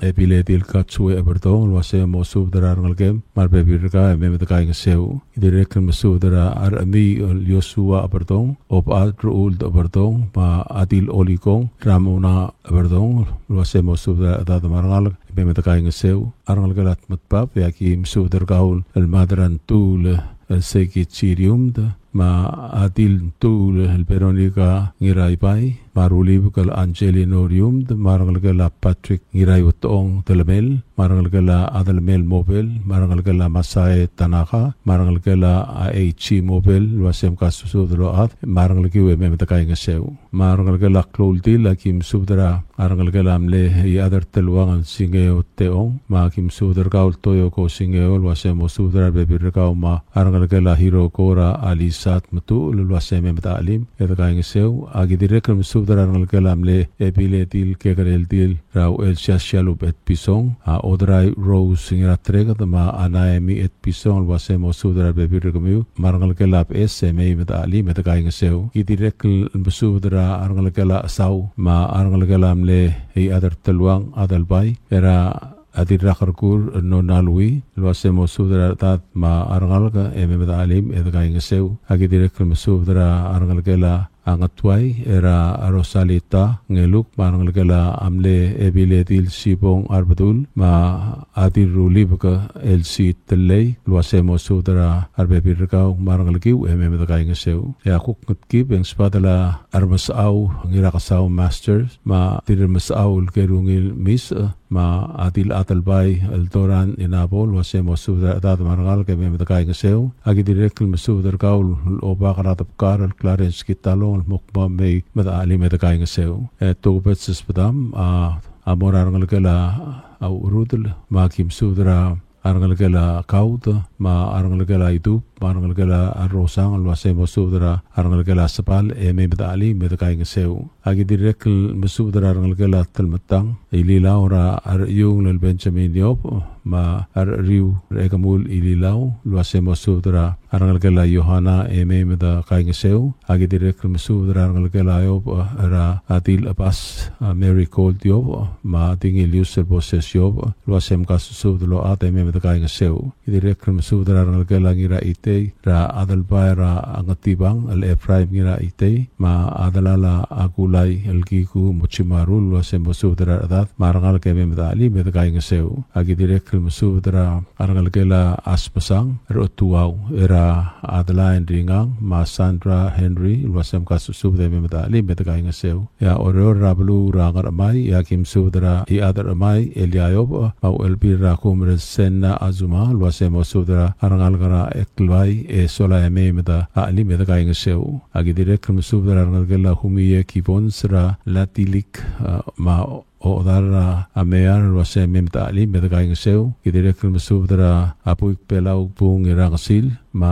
Ebiledil Katsue Eberdong, el uase mosubed er a rengelekem me a rebebil er kau e mei me de kaingeseu. Ki dirrek el mesubed er a Rechemiu el Joshua Eberdong, Obechad Rechuld Eberdong, me a Adil Olikong, Ramona Eberdong, el uase mosubed er a rechedad me a rengalek e mei me de kaingeseu. A rengelekel a Tmetbab, e aki mesubed er kau el Madrantuul el Seikichi Riumd, me a Adil Tuul el Veronica Ngiraibai, me a Rulibek el Angelino Riumd, me a rengelekel a Patrick Ngiraiuetong Telemel, me a rengelekel a Adelemel Mobel, me a rengelekel a Masae Tanaka, me a rengelekel a Eichi Mobel, el uase mkasbesubed el ochad, me a rengelekiu e mei me de kaingeseu. Me a rengelekel a Kloultil, aki mesubed er a rengelekel a mle Iechad er a Teluang el Singeo Teong, me aki mesubed er kau el Toyoko Singeo, el uase mosubed er a rebebil er kau me a rengelekel a Hiroko er a Alisat Metuchel, el uase mei me de chelim e de kaingeseu. Aki dirrek el mesubed er a rengelekel a mle Ebiledil Kekereldil er a Uchelsiasialub Etpison, a Odrai Rose Ngiratereked, me a Naemi Etpison, el uase mosubed er a rebebil er kemiu me a rengelekel a Beches e mei me de chelim e de kaingeseu. Ki dirrek el mesubed er a rengelekel a Chesau, me a rengelekel a mle Iechad er a Teluang Adelbai, er a Dirrakerkur Nona Lui, el uase mosubed er a rechedad me a rengalek e mei me de chelim e de kaingeseu. Aki dirrek el mesubed er a rengelekel a Ngetuai, er a Rosalita Ngeluk, me a rengelekel a mle Ebiledil Sibong Arbedul, me a Dirrulibek Elsie Tellei, el uase mosubed er a rebebil er kau me a rengelekiu e mei me de kaingeseu. E a kuk Ngetkib e ng sbadel a Remesechau Ngirakesau Masters, me a Dirremesechau el Kerungil Misech, me a Dil Adelbai el Doran Inabo, el uase mosubed er a rechedad me a rengalek e mei me de kaingeseu. Aki dirrek el mesubed er kau el Obak er a Debkar el Clarence Kitalong el mo kmo mei me de chelim e de kaingeseu. E tokubets el sbedam a, a mo er a rengelekel a Ucherudel, me aki mesubed er a a rengelekel a Kaud, me a rengelekel a Idub, me a rengelekel a Rosang, el uase mo subed er a rengelekel a Sebal, e mei me de chelim, me de kaingeseu. A ki dirrek el mesubed er a rengelekel a Telmetang Ililau er a Rechiungl el Benjamin Iob, me a Recheriu er a Ekemul Ililau, el uase mo subed er a rengelekel a Yohana, e mei me de kaingeseu. A ki dirrek el mesubed er a rengelekel a Iob, er a Adil Abbas, a Mary Gold Iob, me a Dingilius el Boses Iob, el uase mkasusubed el ochad e mei me de kaingeseu. Ki dirrek el mesubed er a rengelekel a Ngiraitei, er a Adelbai er a Ngetibang el Ephraim Ngiraitei, me a delal a Kulai el Kiku Mochimaru, el uase mo subed er a rechedad me a rengalek e mei me de chelim, me de kaingeseu. A ki dirrek el mesubed er a rengelekel a Asbesang er a Otuau, er a Adeline Ringang, me a Sandra Henry, el uase mkasusubed e mei me de chelim, me de kaingeseu. E a Oreor er a beluu er a Ngerchemai, e a ki mesubed er a Iechad er a Chemai, Elia Iob, me a Uchelbil er a Kumer el Senna Azuma, el uase mo subed er a rengalek er a Eklbai, e sola e mei me de chelim, me de kaingeseu. A ki dirrek el mesubed er a rengelekel a Humie Gibbons er a Latilik, a, me a Ochedal er a Mear, el uase mei me de chelim, me de kaingeseu. Ki dirrek el mesubed er a Buik Belau Bung er a Ngesil, me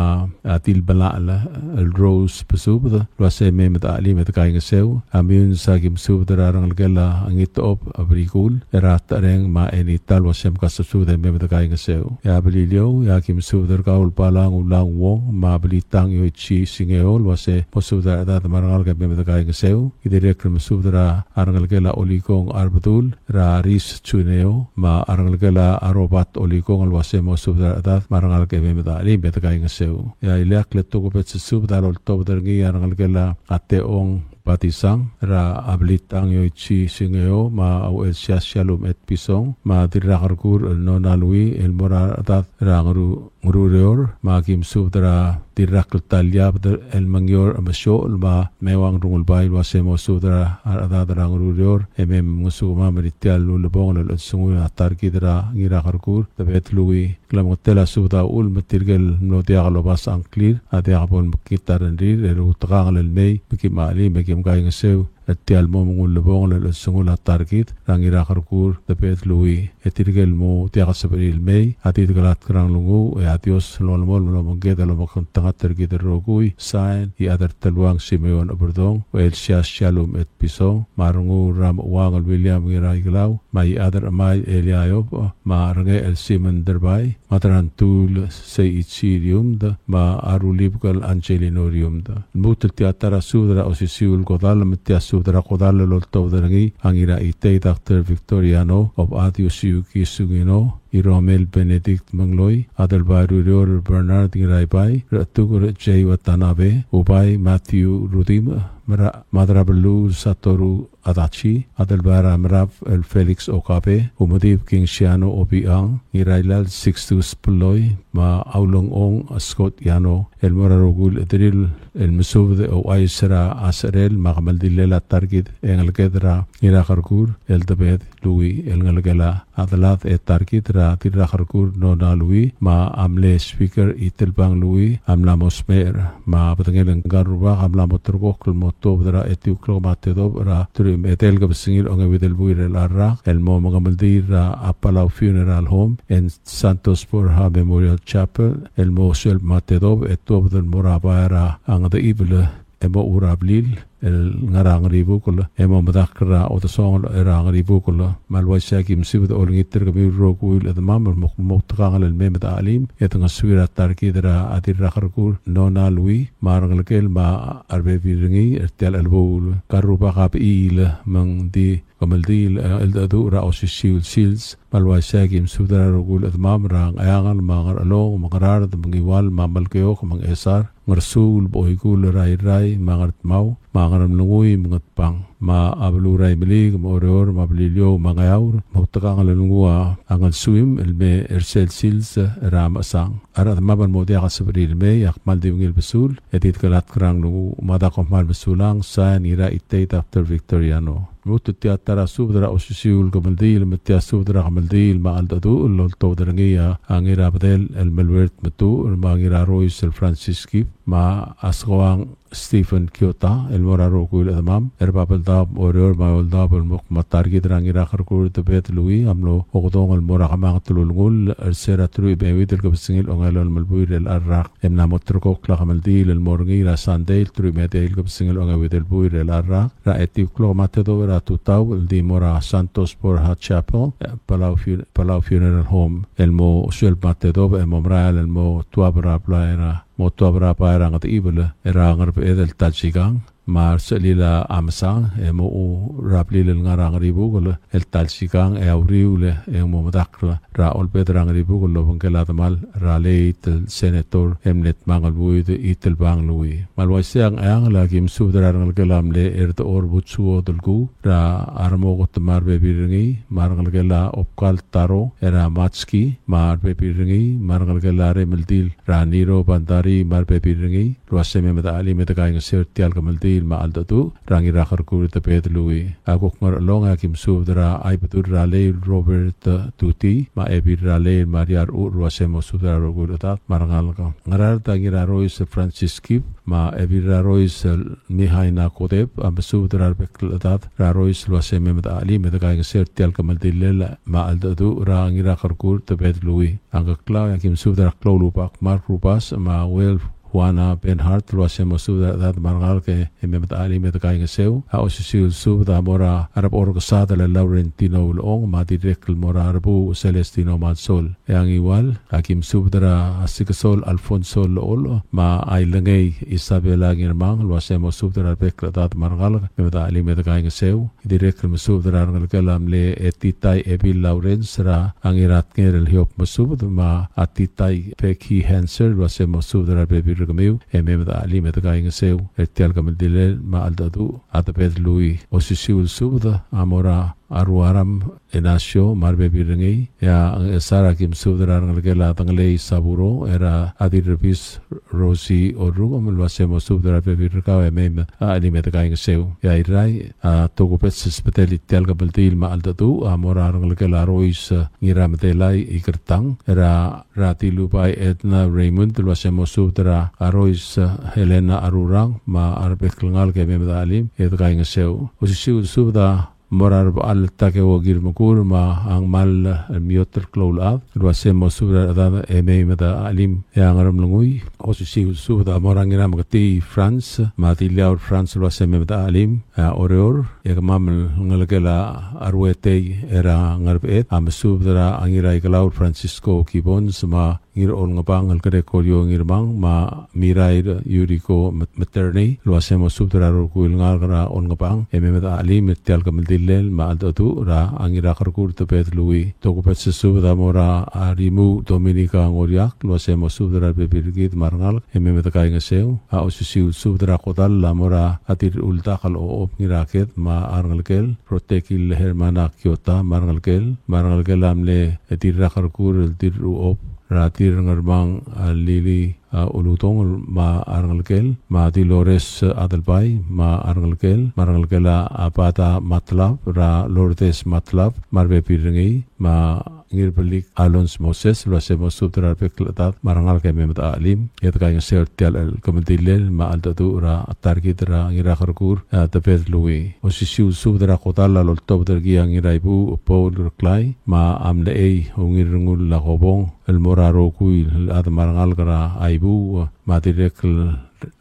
a Tilbelachel el Rose Besubed, el uase mei me de chelim, me de kaingeseu. A Miuns a ki mesubed er a rengelekel a Ngitechob a Brikul, er a Tereng me a Enita, el uase mkasusubed e mei me de kaingeseu. E a Beliliou, e a ki mesubed er kau el Balang Ulang Wong, me a Belitang Yoichi Singeo, el uase mo subed er a rechedad me a rengalek e mei me de kaingeseu. Ki dirrek el mesubed er a rengelekel a Olikong Arbedul, er a Ris Juneo, me a rengelekel a Robert Olikong, el uase mo subed er a rechedad me a rengalek e mei me de chelim, me de kaingeseu. E a ileakl e tokubets el subed a loltobed er ngii a rengelekel a Teong Batisang, er a Belitang Yoichi Singeo, me a Uchelsias Shalom Etpison, me a Dirrakerkur el Nona Lui, el mo er a rechedad er a Ngeru-, Ngerureor, me a ki mesubed er a Dirrakl Taliab el Mengior Mesiochel, me a Meuang Rungulbai, el uase mo subed er a rechedad er a Ngerureor, e mei mngesukemam er tia el ulebongel el chelsengul a ta er kid er a Ngirakerkur, Debed Lui. Klemengetel a subed a uchul me tirke el mlo diak lobasech a ngklir a diak bo lemekngit a rengrir, e outekangel el mei, me kim chelim, me kim kaingeseu er tia el mo mengulebongel el chelsengul a ta er kid er a Ngirakerkur, Debed Lui. E tirke el mo diak a sebechir el mei, a di dekelatk er a nglunguuch, e a Dios el olemolem el omengked el omekngeltengat er kid el rokui. Sain, Iechad er a Teluang Simeon Oberdong, Uchelsias Shalom Etpison, me a Rengul er a Mechuang el William Ngiraikelau, me a Iechad er a Chemai Elia Iob, me a Rengechel Simon Derbai, Madrantul Seichi Riumd, me a Rulibek el Angelino Riumd. Lmuut el tia ta er a subed er a osisiu el kodall, me tia subed er a kodall el oltobed er ngii a Ngiraitei Doctor Victoriano, Obechad Yosiuki Sungino, Iromel Benedict Mengloi, Adelbai er Ureor Bernard Ngiraibai, Rechetuker Jay Watanabe, Ubai Matthew Rudimch, me a Madrabeluu Satoru Adachi, Adelbai er a Merab el Felix Okabe, Umedib Kingsiano Obiang, Ngirailal Sixtus Peloi, me a Aulengchong Scott Yano, el mo er a rokui el chederir el mesubed e ouchais er a secherel me a kemeldillel a ta er kid e ngeleked er a Ngirakerkur el Debed Lui, el ngelekel a Adelad e ta er kid er a Dirrakerkur Nona Lui, me a mle Speaker Itelbang Lui a mla mo smecher, me a bedengel ngka el rubak a mla mo ulterekokl el mo tuobed er a etiu el klok me a tedobech er a teruich me a edei el kebesengil a ongeuid el buil er a rak, el mo mengemeldiil er a Palau Funeral Home and Santos Borja Memorial Chapel, el mo sueleb me a tedobech e tuobed el mo er a bai er a Ngedechibel, e mo er a blil el ngar er a Ngeribukel, e mo medakl er a odesongel er a Ngeribukel. Me a le uaisei e aki mesubed e olengit er kemiu el rokui el chedemam el mo, mo outekangel el mei me de chelim e dengesuir a ta er kid er a Dirrakerkur Nona Lui me a rengelekel me a rebebil er ngii er tia el chelebuul. Ngka el rubak a bechiil me ng di kemeldiil el cheldecheduch er a osisiu el sils. Me a le uaisei e aki mesubed er a rokui el chedemam er a Ngcheangel me a Ngerchelong me a Ngaraard me a Ngiwal me a Melekeok me a Ngchesar, Ngersuul, Bochoikull er a Irrai me a Ngardmau me a Ngeremlengui me a Ngatpang me a beluu er a Imeliik me a Oreor me a Beliliou me a Ngeaur, me outekangel el nguu a ngelsuim el mei er sel sils er a mechesang. A rechedemam el mo diak a sebechir el mei a kmal di ungil besul e di dekelatk er a nglunguuch. Me a da kom kmal mesulang. Sain, Ngiraitei Doctor Victoriano. Lmuut el tia ta er a subed er a osisiu el kemeldiil, me tia subed er a kemeldiil me a cheldecheduch el oltobed er ngii a Ngirabedel el Melwert Metuchel, me a Ngirarois el Francis Kib, me a Skoang Stephen Kiota, el mo er a rokui el chedemam er a Babeldaob, Oreor, me a Eouldaob el mo kmo a ta er kid er a Ngirakerkur Tebed Lui a mlo okedong el mo er a kemanget el ulengull er se er a teruich me a euid el kebesengil a ongelolem el buil er chelecha el rak. E mla mo ulterekokl a kemeldiil el mo er ngii er a Sandei el teruich me a edei el kebesengil a ongeuid el buil er chelecha el rak, er a etiu el klok me a tedobech er a tutau el di mo er a Santos Borja Chapel, e, Palau Fu-, Palau Funeral Home, el mo sueleb me a tedobech e mo merael el mo tuab er a blai er a mo tuab er a bai er a Ngetechibel er a Ngerbeched el ta el sikang, me a resechelil a mesang, e mochu er a blil el ngar er a Ngeribukel el ta el sikang, e a uriul e ng mo medakl er a Olbed er a Ngeribukel el obengkel a demal er a late el Senator e mle Dmang el Buid Itelbang Lui. Me a le uaisei a Ngcheangel, aki mesubed er a rengelekel a mle Erdechor Butsuo Delkuu, er a Remoket me a rebebil er ngii, me a rengelekel a Obkal Taro, er a Matski me a rebebil er ngii, me a rengelekel a Remeldil er a Niro Bandari me a rebebil er ngii, el uase mei me de chelim e de kaingeseu er tia el kemeldiil me a cheldecheduch er a Ngirakerkur Tebed Lui. A kuk Ngerchelong, aki mesubed er a Aibedul er a Lei Robert Tuti, me a Ebil er a Lei Maria Rechucher, el uase mosubed er a rokui el chedad me a rengalek. Ngaraard, a Ngirarois Francis Kib, me a Ebil er a Rois Mihaina Kodep, a mesubed er a rebek el chedad er a Rois el uase mei me de chelim e de kaingeseu er tia el kemeldillel me a cheldecheduch er a Ngirakerkur Tebed Lui. A Ngkeklau, e aki mesubed er a Kloulubak Mark Rubas, me a Uel Juana Benhart, el uase mosubed er a rechedad me a rengalek e mei me de chelim e de kaingeseu. A osisiu el subed a mo er a Rebechor Kesadel el Laurentino Ulechong, me a dirrek el mo er a Rebuuch Celestino Mansol. E a Ngiwal, aki mesubed er a Sikesol Alfonso Lechol, me a Ailengei Isabela Ngirmang, el uase mosubed er a rebek el chedad me a rengalek, mei me de chelim e de kaingeseu. Dirrek el mesubed er a rengelekel a mle Etitai Ebil Lawrence er a Ngiratnger el Hiob, mesubed, me a Titai Becky Hanser, el uase mosubed er a rebebil er kemiu e mei me de chelim e de kaingeseu er tia el kemeldillel me a cheldecheduch a Tebed Lui. Osisiu el subed a mo er a Ruaram Ignacio me a rebebil er ngii. E a Ngchesar, aki mesubed er a rengelekel a Dengelei Saburo, er a Dirrebis Rosie Orrukem, el uase mosubed er a rebebil er kau e mei me de chelim e de kaingeseu. E a Irrai, a tokubets el sbedelel tia el kemeldiil me a cheldecheduch a mo er a rengelekel a Rois Ngiramedelai Ikertang, er a Ratilubai Edna Raymond, el uase mosubed er a Rois Helena Arurang me a rebek el ngalek e mei me de chelim e de kaingeseu. Osisiu el subed a mo er a Rebechall Takeo Ngirmekur me a Ngmal Miotel Kloulechad, el uase mosubed er a rechedad e mei me de chelim. E a Ngeremlengui, osisiu el subed a mo er a Ngirameketii Franz me a Diliaur Franz, el uase mei me de chelim. E a Oreor, e kemam el ngelekel a Ruetei er a Ngerbeched a mesubed er a Ngiraikelau Francisco Gibbons me a Ngirolngebang el Gregorio Ngirmang me a Mirair Yuriko Met-, Maternei, el uase mosubed er a rokui el ngalek er a Olngebang e mei me de chelim er tia el kemeldillel me a cheldecheduch er a Ngirakerkur Tebed Lui. Tokubets el subed a mo er a Rimuuch Dominica Ngoriakl, el uase mosubed er a rebebil er kid me a rengalek e mei me de kaingeseu. A osisiu el subed er a kodall a mo er a Dirrechuldak el Ochob Ngiraked me a rengelekel, Rotekil Hermana Kiota me a rengelekel, me a rengelekel a mle Dirrakerkur el Dirruchob er a Dirrengermang, a, Lili, a, Uludong me a rengelekel, me a Dilores Adelbai me a rengelekel, me a rengelekel a, a, Bata Matlab, er a Lourdes Matlab me a rebebil er ngii, me a Ngirbelik Alons Moses, el uase mosubed er a rebek el chedad me a rengalek e mei me de chelim e de kaingeseu er tia el kemeldillel me a cheldecheduch er a ta er kid er a Ngirakerkur, a, Tebed Lui. Osisiu el subed er a kodall a loltobed er ngii a Ngiraibuuch Paul Reklai me a Mlechei Ungirrengul Lakobong el mo er a rokui el chad me a rengalek er a Aibuuch, me a dirrek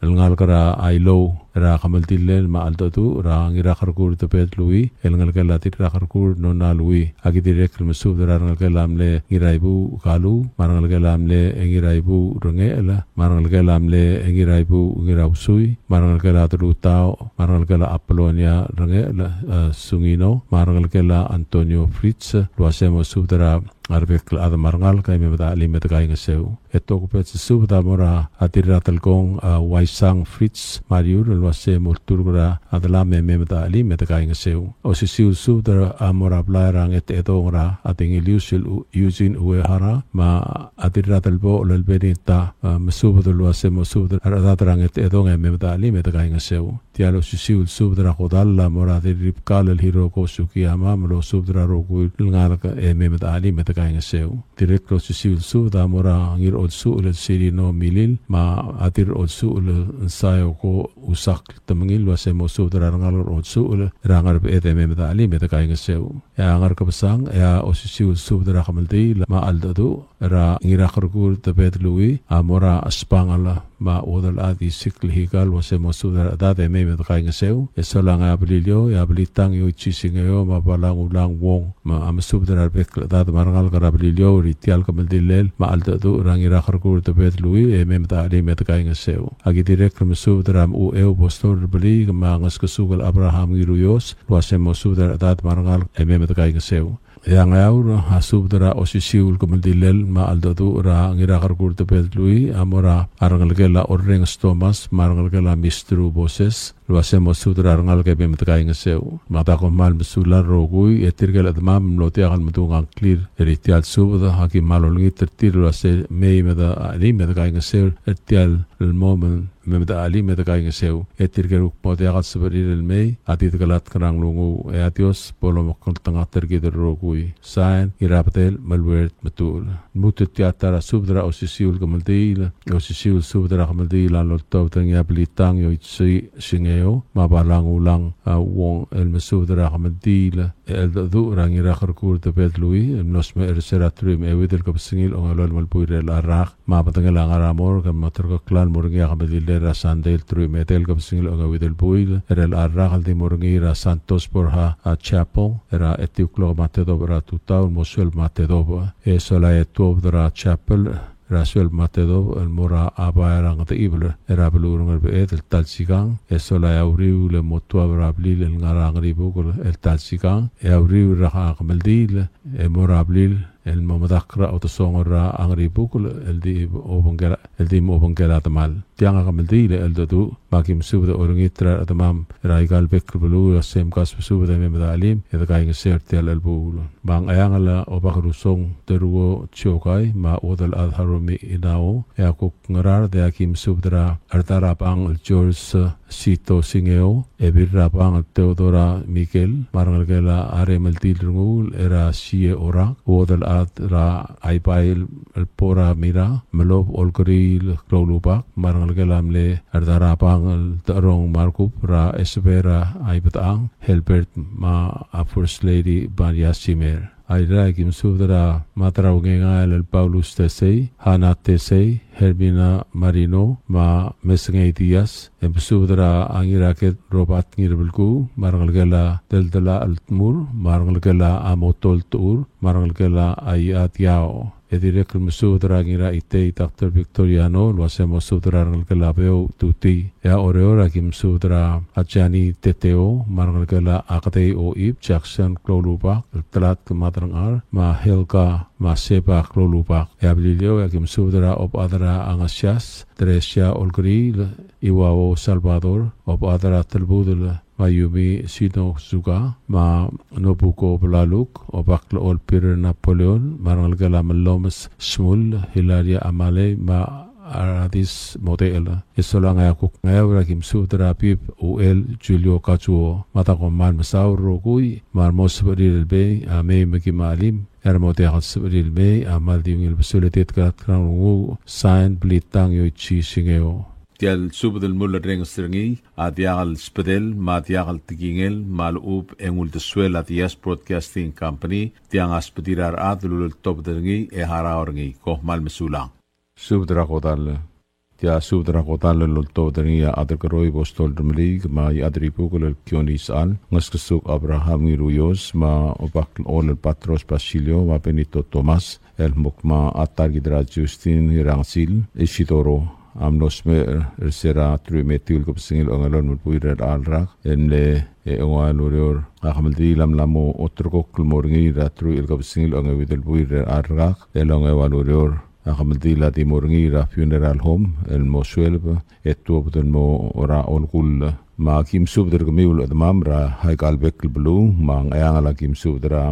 el ngalek er a Ailou er a kemeldillel me a cheldecheduch er a Ngirakerkur Tebed Lui el ngelekel a Dirrakerkur Nona Lui. Aki dirrek el mesubed er a rengelekel a mle Ngiraibuuch Kalu, me a rengelekel a mle Ngiraibuuch Rengechel, me a rengelekel a mle Ngiraibuuch Ngirausui, me a rengelekel a Delutau, me a rengelekel a Apolonia Rengechel, e, Sungino, me a rengelekel a Antonio Fritz, el uase mosubed er a a rebek el chad me a rengalek e mei me de chelim e de kaingeseu. E tokubets el subed a mo er a Dirratelkong, a, Waisang Fritz Mariur, el uase molturk er a delam e mei me de chelim e de kaingeseu. Osisiu el subed a mo er a blai er a Ngetechedong er a Dengelius el U-, Eugene Uehara me a Dirratelbochel el Benita, a, mesubed el uase mosubed er a rechedad er a Ngetechedong e mei me de chelim e de kaingeseu. Tia el osisiu el subed er a kodall a mo er a Dirribkal el Hiroko Sugiyama, me losubed er a rokui el ngalek e mei me de chelim e de kaingeseu. Dirrek el osisiu el subed a mo er a Ngirolsuchel el Sirino Milil, me a Dirrolsuchel el Sayoko Usakl Temengil, el uase mo subed er a rengalek er a Olsuchel er a Ngerbeched e mei me de chelim e de kaingeseu. E a Ngerkebesang, e a osisiu el subed er a kemeldiil me a cheldecheduch er a Ngirakerkur Tebed Lui a mo er a Spangel me a Uodelchad Isikl Hikal, el uase mo subed er a rechedad e mei me de kaingeseu. E solang e a Beliliou, e a Belitang Yoichi Singeo me a Balangulang Wong, me a mesubed er a rebek el chedad me a rengalek er a Beliliou er tia el kemeldilel me a cheldecheduch er a Ngirakerkur Tebed Lui e mei me de chelim e de kaingeseu. Aki dirrek el mesubed er a Mechuu Postol Rebeliik me a Ngeskesuk el Abraham Ngiruios, el uase mo subed er a rechedad me a rengalek e mei me de kaingeseu. E a Ngeaur a subed er a osisiu el kemeldilel me a cheldecheduch er a Ngirakerkur Tebed Lui a mo er a rengelekel a Orrenges Thomas me a rengelekel a Mistru Boses, el uase mo subed er a rengalek e mei me de kaingeseu. Me a ta kom kmal mesulang el rokui, e tirke el chedemam el mlo diak el medung a ngklir er tia el subed, aki kmal olengit er tir el uase mei me de chelim e de kaingeseu er tia el mo me mei me de chelim e de kaingeseu. E tirke el kuk mo diak el sebechir el mei, a di dekelatk er a nglunguuch, e a Dios bo lomekngeltengat er kid el rokui. Sain, Ngirabedel Meluert Metuchel. Lmuut er tia ta er a subed er a osisiu el kemeldiil, osisiu el subed er a kemeldiil a loltobed er ngii a Belitang Yoichi Singeo me a Balangulang, a, Wong el mesubed er a kemeldiil, e cheldecheduch er a Ngirakerkur Tebed Lui, el mlo smecher er se er a teruich me a euid el kebesengil a ongelolem el buil er a rak, me a bedengel a ngar er a morgue, me a terkokl el mo er ngii a kemeldilel er a Sandei el teruich me a edei el kebesengil a ongeuid el buil er a rak el di mo er ngii er a Santos Borja, a, Chapel, er a etiu el klok me a tedobech er a tutau el mo sueleb me a tedobech. E sola e tuobed er a chapel er a sueleb me a tedobech el mo er a bai er a Ngedechibel er a beluu er a Ngerbeched el ta el sikang. E sola e a uriul e mo tuab er a blil el ngar er a Ngeribukel el ta el sikang. E a uriul er a kemeldiil e mo er a blil el mo medakl er a odesongel er a Ngeribukel el di obengkel, el di mo obengkel a demal. Tiang a kemeldiil e cheldecheduch, me aki mesubed e olengit er a rechedemam er aika el bek el beluu, e a se mkasbesubed e mei me de chelim e de kaingeseu er tia el chelebuul. Me a Ngcheangel a Obakrusong Teruo Chiokai me a Uodelchad Harumi Inao, e a kuk Ngaraard e aki mesubed er a Rdarabang el George Sito Singeo, e Birrabang el Theodora Mikel, me a rengelekel a Remeldil Renguul er a Sie Orak, Uodelchad er a Aibai el Bora Mira, Melob Olkeriil Kloulubak, me a rengelekel a mle Rdarabang el Decherong Markup er a Esebera Aibedechang, Helbert me a First Lady Maria Simer. Airai, aki mesubed er a Madrau Ngengael el Paulus Tesei, Hana Tesei, Hermina Marino, me a Mesengei Diaz, e mesubed er a Ngiraked Robert Ngirbelkuu, me a rengelekel a Deldelachel Tmur, me a rengelekel a Motol Techur, me a rengelekel a Aiat Yao. E dirrek el mesubed er a Ngiraitei Doctor Victoriano, el uase mo subed er a rengelekel a Beou Tutii. E a Oreor, aki mesubed er a Jani Teteo, me a rengelekel a Kedei Oib, Jackson Kloulubak, el Telatk Madrangchar, me a Helga me a Seba Kloulubak. E a Beliliou, aki mesubed er a Obechad er a Angesias Teresia Olkeriil, Iwao Salvador, Obechad er a Telbudel Mayumi Shinozuka, me a Nobuko Belaluk, Obaklechol Peter Napoleon, me a rengelekel a Melomes Shmull, Hilaria Amalei, me a Aradis Model. E solang e a kuk Ngeaur, aki mesubed er a Bib Uel Julio Kazuo. Me a ta kom kmal mesaul el rokui, me a re mo sebechir el mei a mei me kim chelim, e a re mo diak el sebechir el mei a kmal di ungil besul e di dekelatk er a nglunguuch. Sain, Blitang Yoichi Singeo. Tia el subed el mulerrenges er ngii a diak el sbedel me a diak el tekingel me a lechub e ng uldesuel a Diaz Broadcasting Company. Tiang a sbedir a rechad el uleltobed er ngii e harau er ngii. Kom kmal mesulang. Subed er a kodall. Tia subed er a kodall el oltobed er ngii a Adelkeroi Postol Remeliik me a Iechadribukel el Kione Isechal, Ngeskesuk Abraham Ngiruios me a Obaklechol el Patros Basilio me a Benito Thomas, el kmo a ta er kid er a Justin Ngirangesil Isidoro a mlo smecher er se er a teruich me a etiu el kebesengil a ongelolem el buil er a rak, el mle, e, ongeua el ureor. A kemeldiil a mla mo ulterekokl el mo er ngii er a teruich el kebesengil a ongeuid el buil er a rak, el ongeua el ureor. A kemeldiil a di mo er ngii er a funeral home el mo sueleb e tuobed el mo er a olkull. Me aki mesubed er kemiu el chedemam er aika el bek el beluu. Me a Ngcheangel aki mesubed er a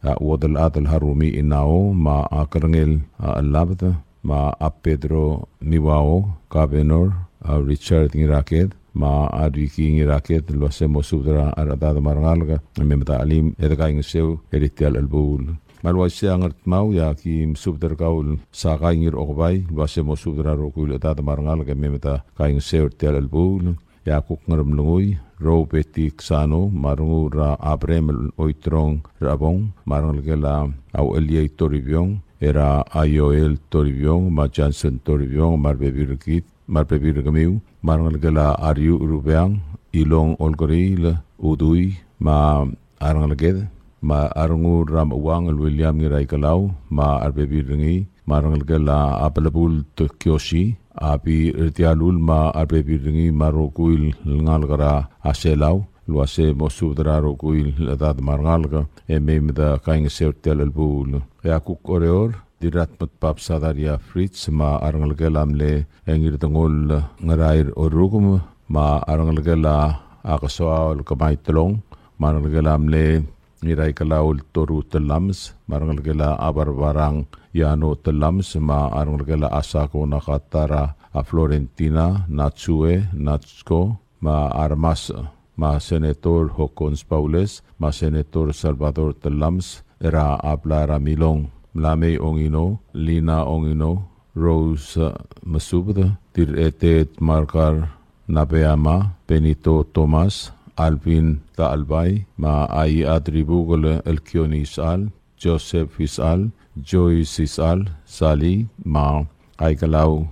a Uodelchad el Harumi Inao, me a Kerengel, a, Chelabed, me a Pedro Miwao, Governor, a, Richard Ngiraked, me a Riki Ngiraked, el uase mo subed er a rechedad me a rengalek e mei me de chelim e de kaingeseu er tia el chelebuul. Me a le uaisei a Ngardmau, e aki mesubed er kau el Sakai Ngiraokebai, el uase mo subed er a rokui el chedad me a rengalek e mei me de kaingeseu er tia el chelebuul. E a kuk Ngeremlengui, Rou Betty Ksano, me a Rengul er a Abrem el Oitrong er a Bong, me a rengelekel a Aucheliei Toribiong, er a Aioel Toribiong, me a Johnson Toribiong, me a rebebil er kid, me a rebebil er kemiu, me a rengelekel a Ariu Rubeang, Ilong Olkeriil, Udui, me a a rengeleked, me a Rengul er a Mechuang el William Ngiraikelau, me a rebebil er ngii, me a rengelekel a Belebult Kiosi, a Bi er Dialul, me a rebebil er ngii, me a rokui el ngalek er a Selau, el uase mo subed er a rokui el chedad me a rengalek, e mei me de kaingeseu er tia el chelebuul. E a kuk Oreor, Dirratmedbab Sadaria Fritz, me a rengelekel a mle Ngirdengoll Ngerair Orukem, me a rengelekel a Kesoaol Kemai Telong, me a rengelekel a mle Ngiraikelau el Toru Telames, me a rengelekel a Barbarang Yano Telames, me a rengelekel a Asako Nakatara, a Florentina, Natsue, Natsko, me a Armas, me a Senator Hokkons Baules, me a Senator Salvador Telames, er a Abla er a Milong, Mlamei Ongino, Lina Ongino, Rose Mesubed, Dirretet Markar Nabeama, Benito Thomas, Alvin Taalbai, me a Ai Adribukel el Kioni Isal, Joseph Isal, Joyce Isal, Sally, me a Aikelau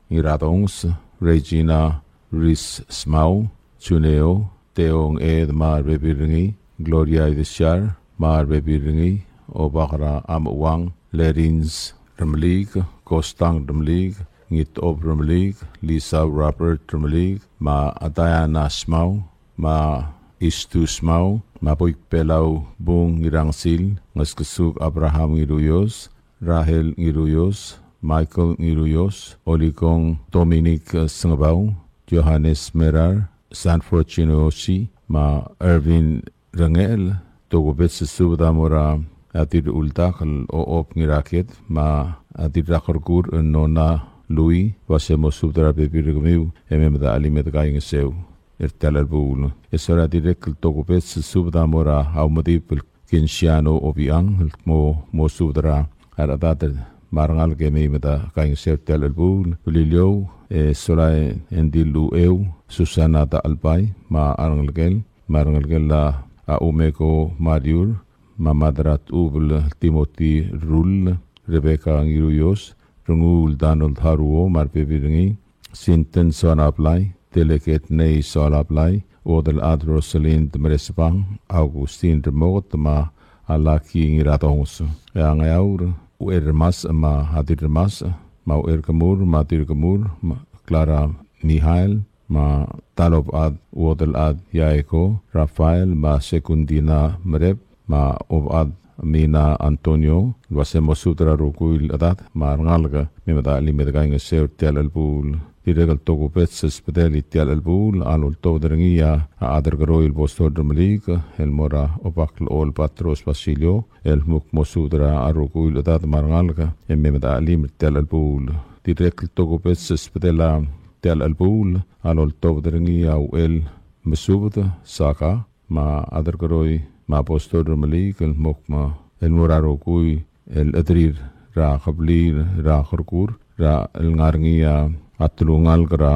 Ngiradongs, Regina Ris Smau, Juneo, Teong Ed me a rebebil er ngii, Gloria Idesiar me a rebebil er ngii, Obak er a Amechuang, Lerins Remeliik, Kostang Remeliik, Ngitob Remeliik, Lisa Robert Remeliik, me a Diana Smau, me a Istu Smau, me a Boik Belau Bung Ngirangesil, Ngeskesuk Abraham Ngiruios, Rahel Ngiruios, Michael Ngiruios, Olikong Dominic Sengebau, Johannes Merar, Sanford Chinoyoshi, me a Ervin Rengel, tokubets el subed a mo er a Dirruldak el Ochob Ngiraked, me a Dirrakerkur el Nona Lui, el uase mo subed er a rebebil er kemiu, e mei me de chelim e de kaingeseu er tia el chelebuul. E sola dirrek el tokubets el subed a mo er a Aumedib el Kensiano Obiang, el kmo mo subed er a rechedad me a rengalek e mei me de kaingeseu er tia el chelebuul. Beliliou, e sola e ng di el Ucheu, Susana Dachelbai, me a rengelekel, me a rengelekel a Umeko Mariur, me a Madrat Ubel Timothy Rull, Rebecca Ngiruios, Rengul Donald Haruo, me a rebebil er ngii, Sinten Soalablai, Delegate Nei Soalablai, Uodelchad Rosalind Meresbang, Augustin Remoket, me a Lucky Ngiradongs. E a Ngeaur, Ucherremasech me a Dirremasech, me a Ucherkemur me a Dirkemur, me a Clara Mihael, me a Talobechad Uodelchad Yaeko, Rafael, me a Sekundina Merep, me a Obechad Mina Antonio, el uase mo subed er a rokui el chedad me a rengalek, me mei me de chelim e de kaingeseu er tia el chelebuul. Dirrek el tokubets el subedel er tia el chelebuul a loltobed er ngii a Aderkeroi el Bostol Remeliik, el mo er a Obak el Chol Patros Basilio, el kmo mo subed er a rokui el chedad me a rengalek, e mei me de chelim er tia el chelebuul. Dirrek el tokubets el subedel er tia el chelebuul a loltobed er ngii a Uchel Mesubed Saka, me a Aderkeroi me a Apostol Remeliik el mo kmo el mo er a rokui el chederir er a kebliil er a Kerkur er a el ngar er ngii a telungalek er a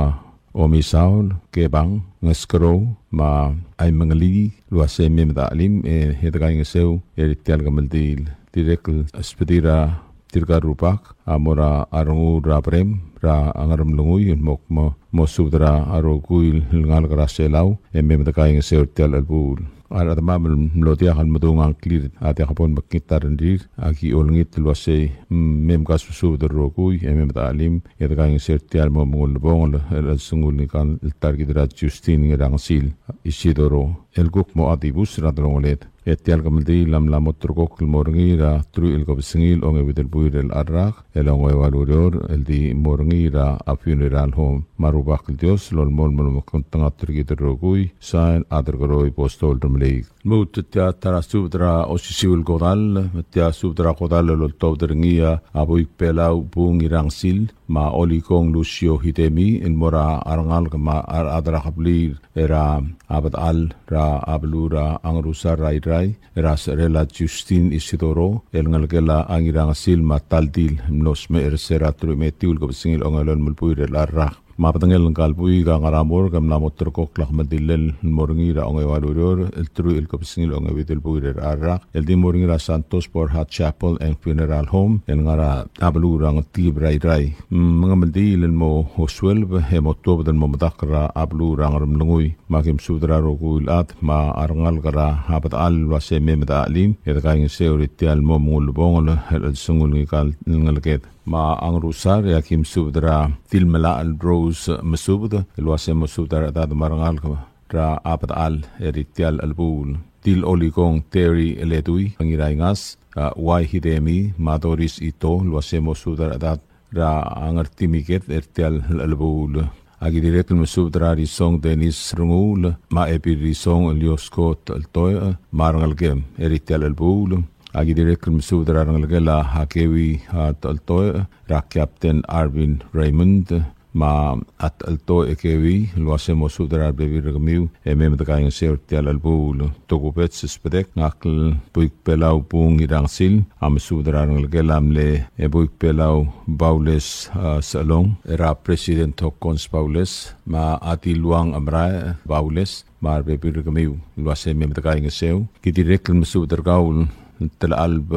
Omisaol, Kebang, Ngeskerou, me a Aimengelii, el uase mei me de chelim e de kaingeseu er tia el kemeldiil. Dirrek el subedir a tirka el rubak a mo er a Rengul er a Brem er a Ngeremlengui el mo kmo mo subed er a rokui el ngalek er a Selau e mei me de kaingeseu er tia el chelebuul. A rechedemam el mlo diak el medung a ngklir a diak bo lemekngit a rengrir, aki olengit el uasei, mm, mei me kasusubed el rokui e mei me de chelim e de kaingeseu er tia el mo mengull el bong el, el, el sengul ngika el ta er kid er a Justin Ngirangesil Isidoro el kuk mo dibus er a delongeled. E tia el kemeldiil a mla mo ulterekokl el mo er ngii er a teruich el kebesengil ongeuid el buil er a rak el ongeua el ureor el di mo er ngii er a funeral home. Me a Rubak el Dios a lolemolem el omekngeltengat er kid el rokui. Sain, Aderkeroi Apostol Remeliik. Lmuut, tia ta er a subed er a osisiu el kodall, me tia subed er a kodall el oltobed er ngii a Buik Belau Bung Ngirangesil, me a Olikong Lucio Hidemi, el mo er a rengalek me a rechad er a kebliil er a Bedechal er a beluu er a Ngerusar er a Irrai, er a secherel a Justin Isidoro, el ngelekel a Ngirangesil me a Taldil, el mlo smecher er se er a teruich me a etiu el kebesengil a ongelolem el buil er a rak. Me a bedengel ngka el buik a ngar er a morgue e mla mo ulterekokl a kemeldillel el mo er ngii er a ongeua el ureor el teruich el kebesengil a ongeuid el buil er a rak, el di mo er ngii er a Santos Borja Chapel and Funeral Home, el ngar er a beluu er a Ngetkib er a Irrai. Mm, me a kemeldiil el mo sueleb e mo tuobed el mo medakl er a beluu er a Ngeremlengui. Me aki mesubed er a rokui el chad me a rengalek er a Bedechal el uase mei me de chelim e de kaingeseu er tia el mo ulebongel el chelsengul ngika el ngeleked. Me a Ngerusar e aki mesubed er a Tilmelachel Rose Mesubed el uase mo subed er a rechedad me a rengalek er a Bedechal er tia el chelebuul. Til Olikong Terry Ledui, Ngiraingas, a, Uai Hidemi, me a Doris Ito, el uase mo subed er a rechedad er a Ngertimiked er tia el chelebuul. Aki dirrek el mesubed er a Risong Dennis Renguul, me a Ebil Risong Liosko Teltoe, me a rengelekem er tia el chelebuul. Aki dirrek el mesubed er a rengelekel a Hakewi, a, Teltoe, er a Captain Arvin Raymond, me a Teltoe Kewi, el uase mo subed er a rebebil er kemiu e mei me de kaingeseu er tia el chelebuul. Tokubets el sbedek ngak el Buik Belau Bung Ngirangesil a mesubed er a rengelekel a mle, e, Buik Belau Baules, a, Sechelong, er a President Hokkons Baules, me a Tiluang Amrae Baules, me a rebebil er kemiu el uase mei me de kaingeseu. Ki dirrek el mesubed er kau el Telechalb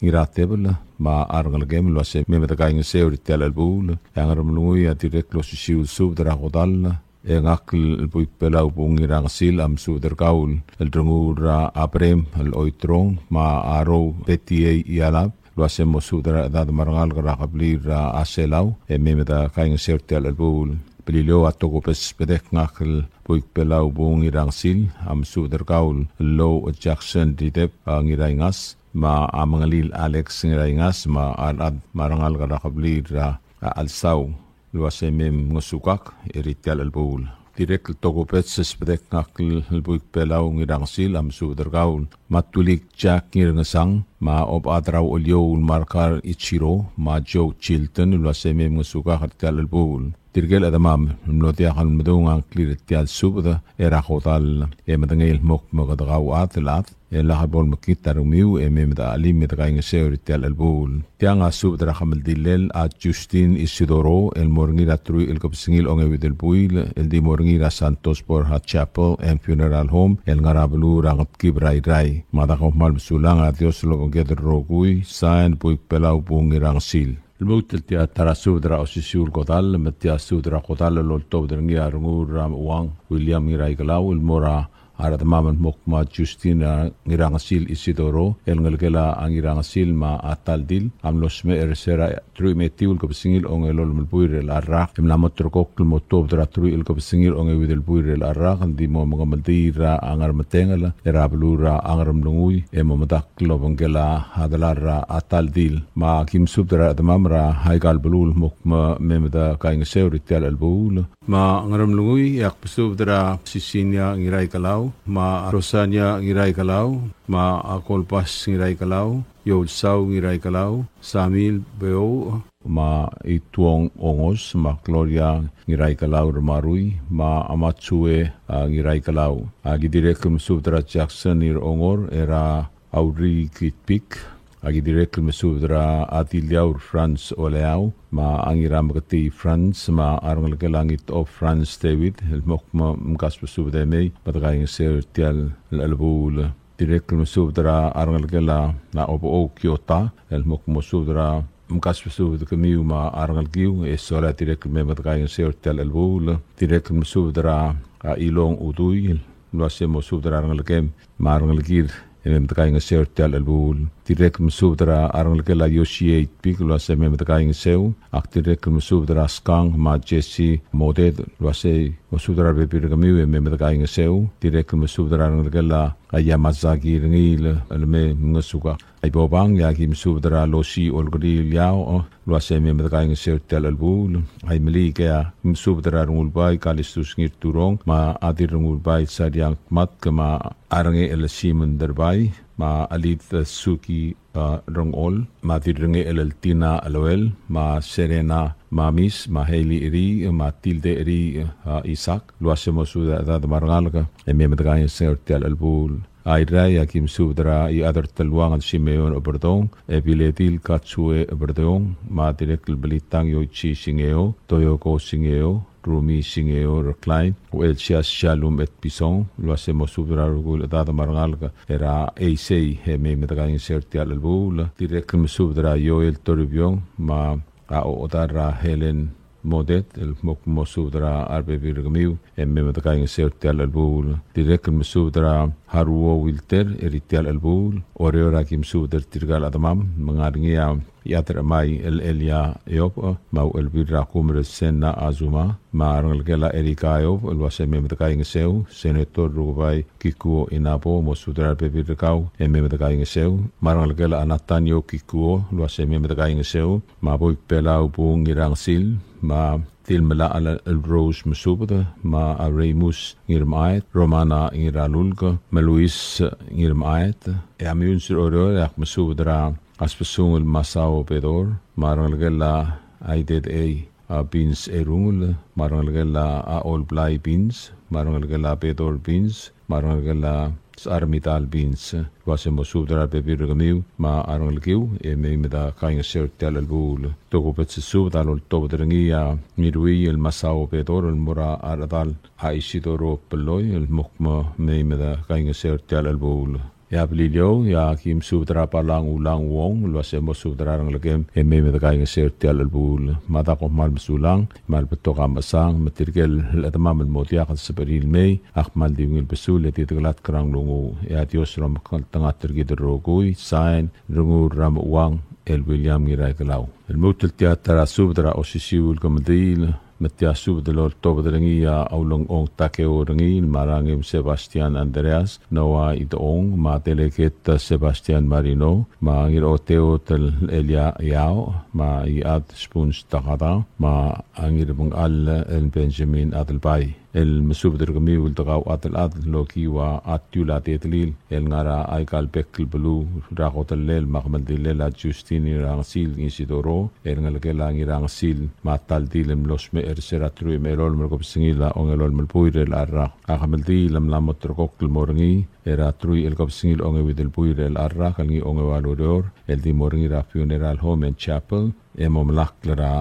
Ngiratebel, me a rengelekem el uase mei me de kaingeseu er tia el chelebuul. E a Ngeremlengui a dirrek el osisiu el subed er a kodall, e ngak el Buik Belau Bung Ngirangesil a mesubed er kau el Renguul er a Abrem el Oiterong, me a Rou Betiei Ialab, el uase mo subed er a rechedad me a rengalek er a kebliil er a Selau e mei me de kaingeseu er tia el chelebuul. Beliliou a tokubets el sbedek ngak el Buik Belau Bung Ngirangesil a mesubed er kau el Lou Jackson Ridep, a, Ngiraingas, me a Mengelil Alex Ngiraingas, me a rechad me a rengalek er a kebliil er a, a, Alsau, el uase mei mngesukak er tia el chelebuul. Dirrek el tokubets el sbedek ngak el Buik Belau Ngirangesil a mesubed er kau el Matulik Jack Ngirngesang, me a Obechad er a Ucheliou el Markar Ichiro, me a Joe Chilton, el uase mei mngesukak er tia el chelebuul. Tirke el chedemam el mlo diak el medung a ngklir er tia el subed er a kodall e medengei el mo kmo kede kauchad el chad, e lak bo lemekngit a rengmiu e mei me de chelim e de kaingeseu er tia el chelebuul. Tiang a subed er a kemeldillel a Justin Isidoro el mo er ngii er a teruich el kebesengil a ongeuid el buil el di mo er ngii er a Santos Borja Chapel and Funeral Home el ngar er a beluu er a Ngetkib er a Irrai. Me a da kom kmal mesulang, a Dios el obengked el rokui. Sain, Buik Belau Bung Ngirangesil. Lmuut el tia ta er a subed er a osisiu el kodall, me tia subed er a kodall el oltobed er ngii a Renguul er a Mechuang William Ngiraikelau el mo er a rechedemam el mo kmo a Justin, a, Ngirangesil Isidoro, el ngelekel a Ngirangesil me a Taldil, a mlo smecher er se er a teruich me a etiu el kebesengil a ongelolem el buil er a rak, e mla mo ulterekokl el mo tuobed er a teruich el kebesengil a ongeuid el buil er a rak, el di mo mengemeldiil er a Ngermetengel er a beluu er a Ngeremlengui, e mo medakl el obengkel a delal er a Taldil. Me aki mesubed er a rechedemam er aika el beluu el mo kmo mei me de kaingeseu er tia el chelebuul. Me a Ngeremlengui, e ak mesubed er a Sisinia Ngiraikelau, me a Rosania Ngiraikelau, me a Kolbas Ngiraikelau, Youlsau Ngiraikelau, Samil Beouch, me a Ituong Ongos, me a Gloria Ngiraikelau Remarui, me a Matsue, a, Ngiraikelau. Aki dirrek el mesubed er a Jackson Irongor, er a Auri Kitpik, aki dirrek el mesubed er a Adiliaur Franz Oleau, me a Ngirameketii Franz, me a rengelekel a Ngitob Franz David, el mo kmo mkasbesubed e mei me de kaingeseu er tia el chelebuul. Dirrek el mesubed er a rengelekel a Obechou Kiota, el mo kmo subed er a mkasbesubed kemiu me a rengelekiu, e sola dirrek el mei me de kaingeseu er tia el chelebuul. Dirrek el mesubed er a Ilong Udui, el uase mo subed er a rengelekem me a rengelekir e mei me de kaingeseu er tia el chelebuul. Dirrek el mesubed er a rengelekel a Yoshie Itpik, el uase mei me de kaingeseu. Ak dirrek el mesubed er a Skang me a Jesse Moded, el uase mo subed er a rebebil er kemiu e mei me de kaingeseu. Dirrek el mesubed er a rengelekel a Yamazaki Rengiil, el mei mngesukak. Aibobang, e aki mesubed er a Losi Olkeriil Yao, el uase mei me de kaingeseu er tia el chelebuul. Aimeliik, e aki mesubed er a Rengulbai Kalistus Ngirturong, me a Dirrengulbai Sariang Tmatk, me a Rengechel Simon Derbai, me a Alid Suki, a, Rengol, me a Dirrengechel Tina Eloel, me a Serena me a Mis, me a Hailey Eri, me a Tilde Eri, a Isaac, el uase mo subed er a chedad me a rengalek, e mei me dekaingeseu er tia el chelebuul. A Irrai, aki mesubed er a Iechad er Teluang el Simeon Oberdong, Ebiledil Katsue Oberdong, me a dirrek el Belitang Yoichi Singeo, Toyoko Singeo, Rumi Singeo Reklain, Uchelsias Shalom Etpison, el uase mo subed er a rokui el chedad me a rengalek er a Eisei, e mei me dekaingeseu er tia el chelebuul. Dirrek el mesubed er a Joel Toribiong, me a ochedal er a Helen Modet, el kmo mo subed er a rebebil er kemiu, e mei me dekaingeseu er tia el chelebuul. Dirrek el mesubed er a Haruo Wilter, er tia el chelebuul. Oreor, aki mesubed er tirka el chedemam, me ng ngar er ngii a Iechad er a Chemai el Elia Eob, me a Uchelbil er a Kumer el Senna Azuma, me a rengelekel a Erika Eob, el uase mei me dekaingeseu. Senator Rukebai Kikuo Inabo, mo subed er a rebebil er kau, e mei me dekaingeseu. Me a rengelekel a Nathaniel Kikuo, el uase mei me dekaingeseu. Me a Boik Belau Bung Ngirangesil, me a Tilmelachel el Rose Mesubed, me a Remus Ngirmechaet, Romana Ngiralulk, me a Luis Ngirmechaet. E a Meyuns er Oreor, e ak mesubed er a Asbesungel Masao Bedor, me a rengelekel a Aidedei a Bins Erungel, me a rengelekel a Olblai Bins, me a rengelekel a Bedor Bins, me a rengelekel a Sechar Midal Bins, el uase mo subed er a rebebil er kemiu, me a rengelekiu, e mei me dekaingeseu er tia el chelebuul. Tokubets el subed a loltobed er ngii a Mirui el Masao Bedor, el mo er a rechedal a Isidoro Peloi, el mo kmo mei me dekaingeseu er tia el chelebuul. E a Beliliou, e aki mesubed er a Balang Ulang Wong, el uase mo subed er a rengelekem, e mei me dekaingeseu er tia el chelebuul. Me a da kom kmal mesulang, me a le betok a mechesang, me tirke el chedemam el mo diak el sebechir el mei, ak kmal di ungil besul, e di dekelatk er a nglunguuch, e a Dios a lomekngeltengat er kid el rokui. Sain, Renguul er a Mechuang, el William Ngiraikelau. El lmuut el tia ta er a subed er a osisiu el kemeldiil, me tia subed el oltobed er ngii a Ulengchong Takeo Rengiil, me a Rangem Sebastian Andreas, Noah Idechong, me a Delegate Sebastian Marino, me a Ngiroteo Tel Elia Yao, me a Iechad Spuns Takada, me a Ngirbengchall el Benjamin Adelbai. El mesubed er kemiu el dekau a chad el chad el okiu a tiul a tetelil el ngar er aika el bek el beluu er a kodellel me a kemeldillel a Justin Ngirangesil Isidoro, el ngelekel a Ngirangesil, me a ta el dil el mlo smecher er se er a truich me a elolem el kebesengil a ongelolem el buil er a rak. A kemeldiil a mla mo ulterekokl el mo er ngii er a truich el kebesengil a ongeuid el buil er a rak el ngii a ongeua el ureor, el di mo er ngii er a Funeral Home and Chapel, e mo melakl er a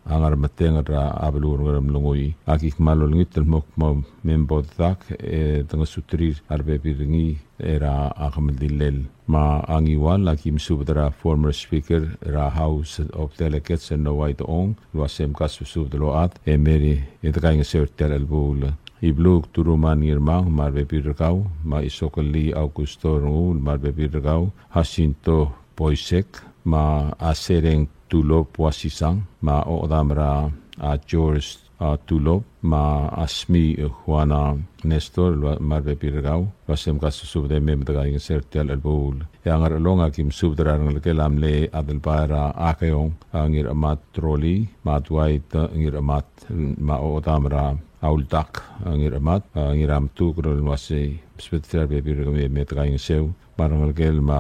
Ngermetengel er a beluu er a Ngeremlengui. Aki kmal olengit el mo kmo me bo dedak e dengesuterir a rebebil er ngii er a kemeldillel. Me a Ngiwal, aki mesubed er a former speaker er a House of Delegates el Noah Idechong, el uase mkasbesubed el ochad e mei e dekaingeseu er tia el chelebuul. Ibluuk Turuman Ngirmang me a rebebil er kau, me a Isokelii Augusto Renguul me a rebebil er kau, Jacinto Boisek, me a Sereng Tulop Wasisang, me a ochedam er a George a Tulop, me a Smi Juana Nestor, el ua-, me a rebebil er kau, el uase mkasbesubed e mei me dekaingeseu er tia el chelebuul. E a Ngerchelong, aki mesubed er a rengelekel a mle Adelbai er a Akeong, a Ngirchemat Troli, me a Dwight, a Ngirchemat, me a ochedam er a Uldak, a Ngirchemat, a Ngirametuker, el uase msubed er a rebebil er kemiu e mei me dekaingeseu. Me a rengelekel me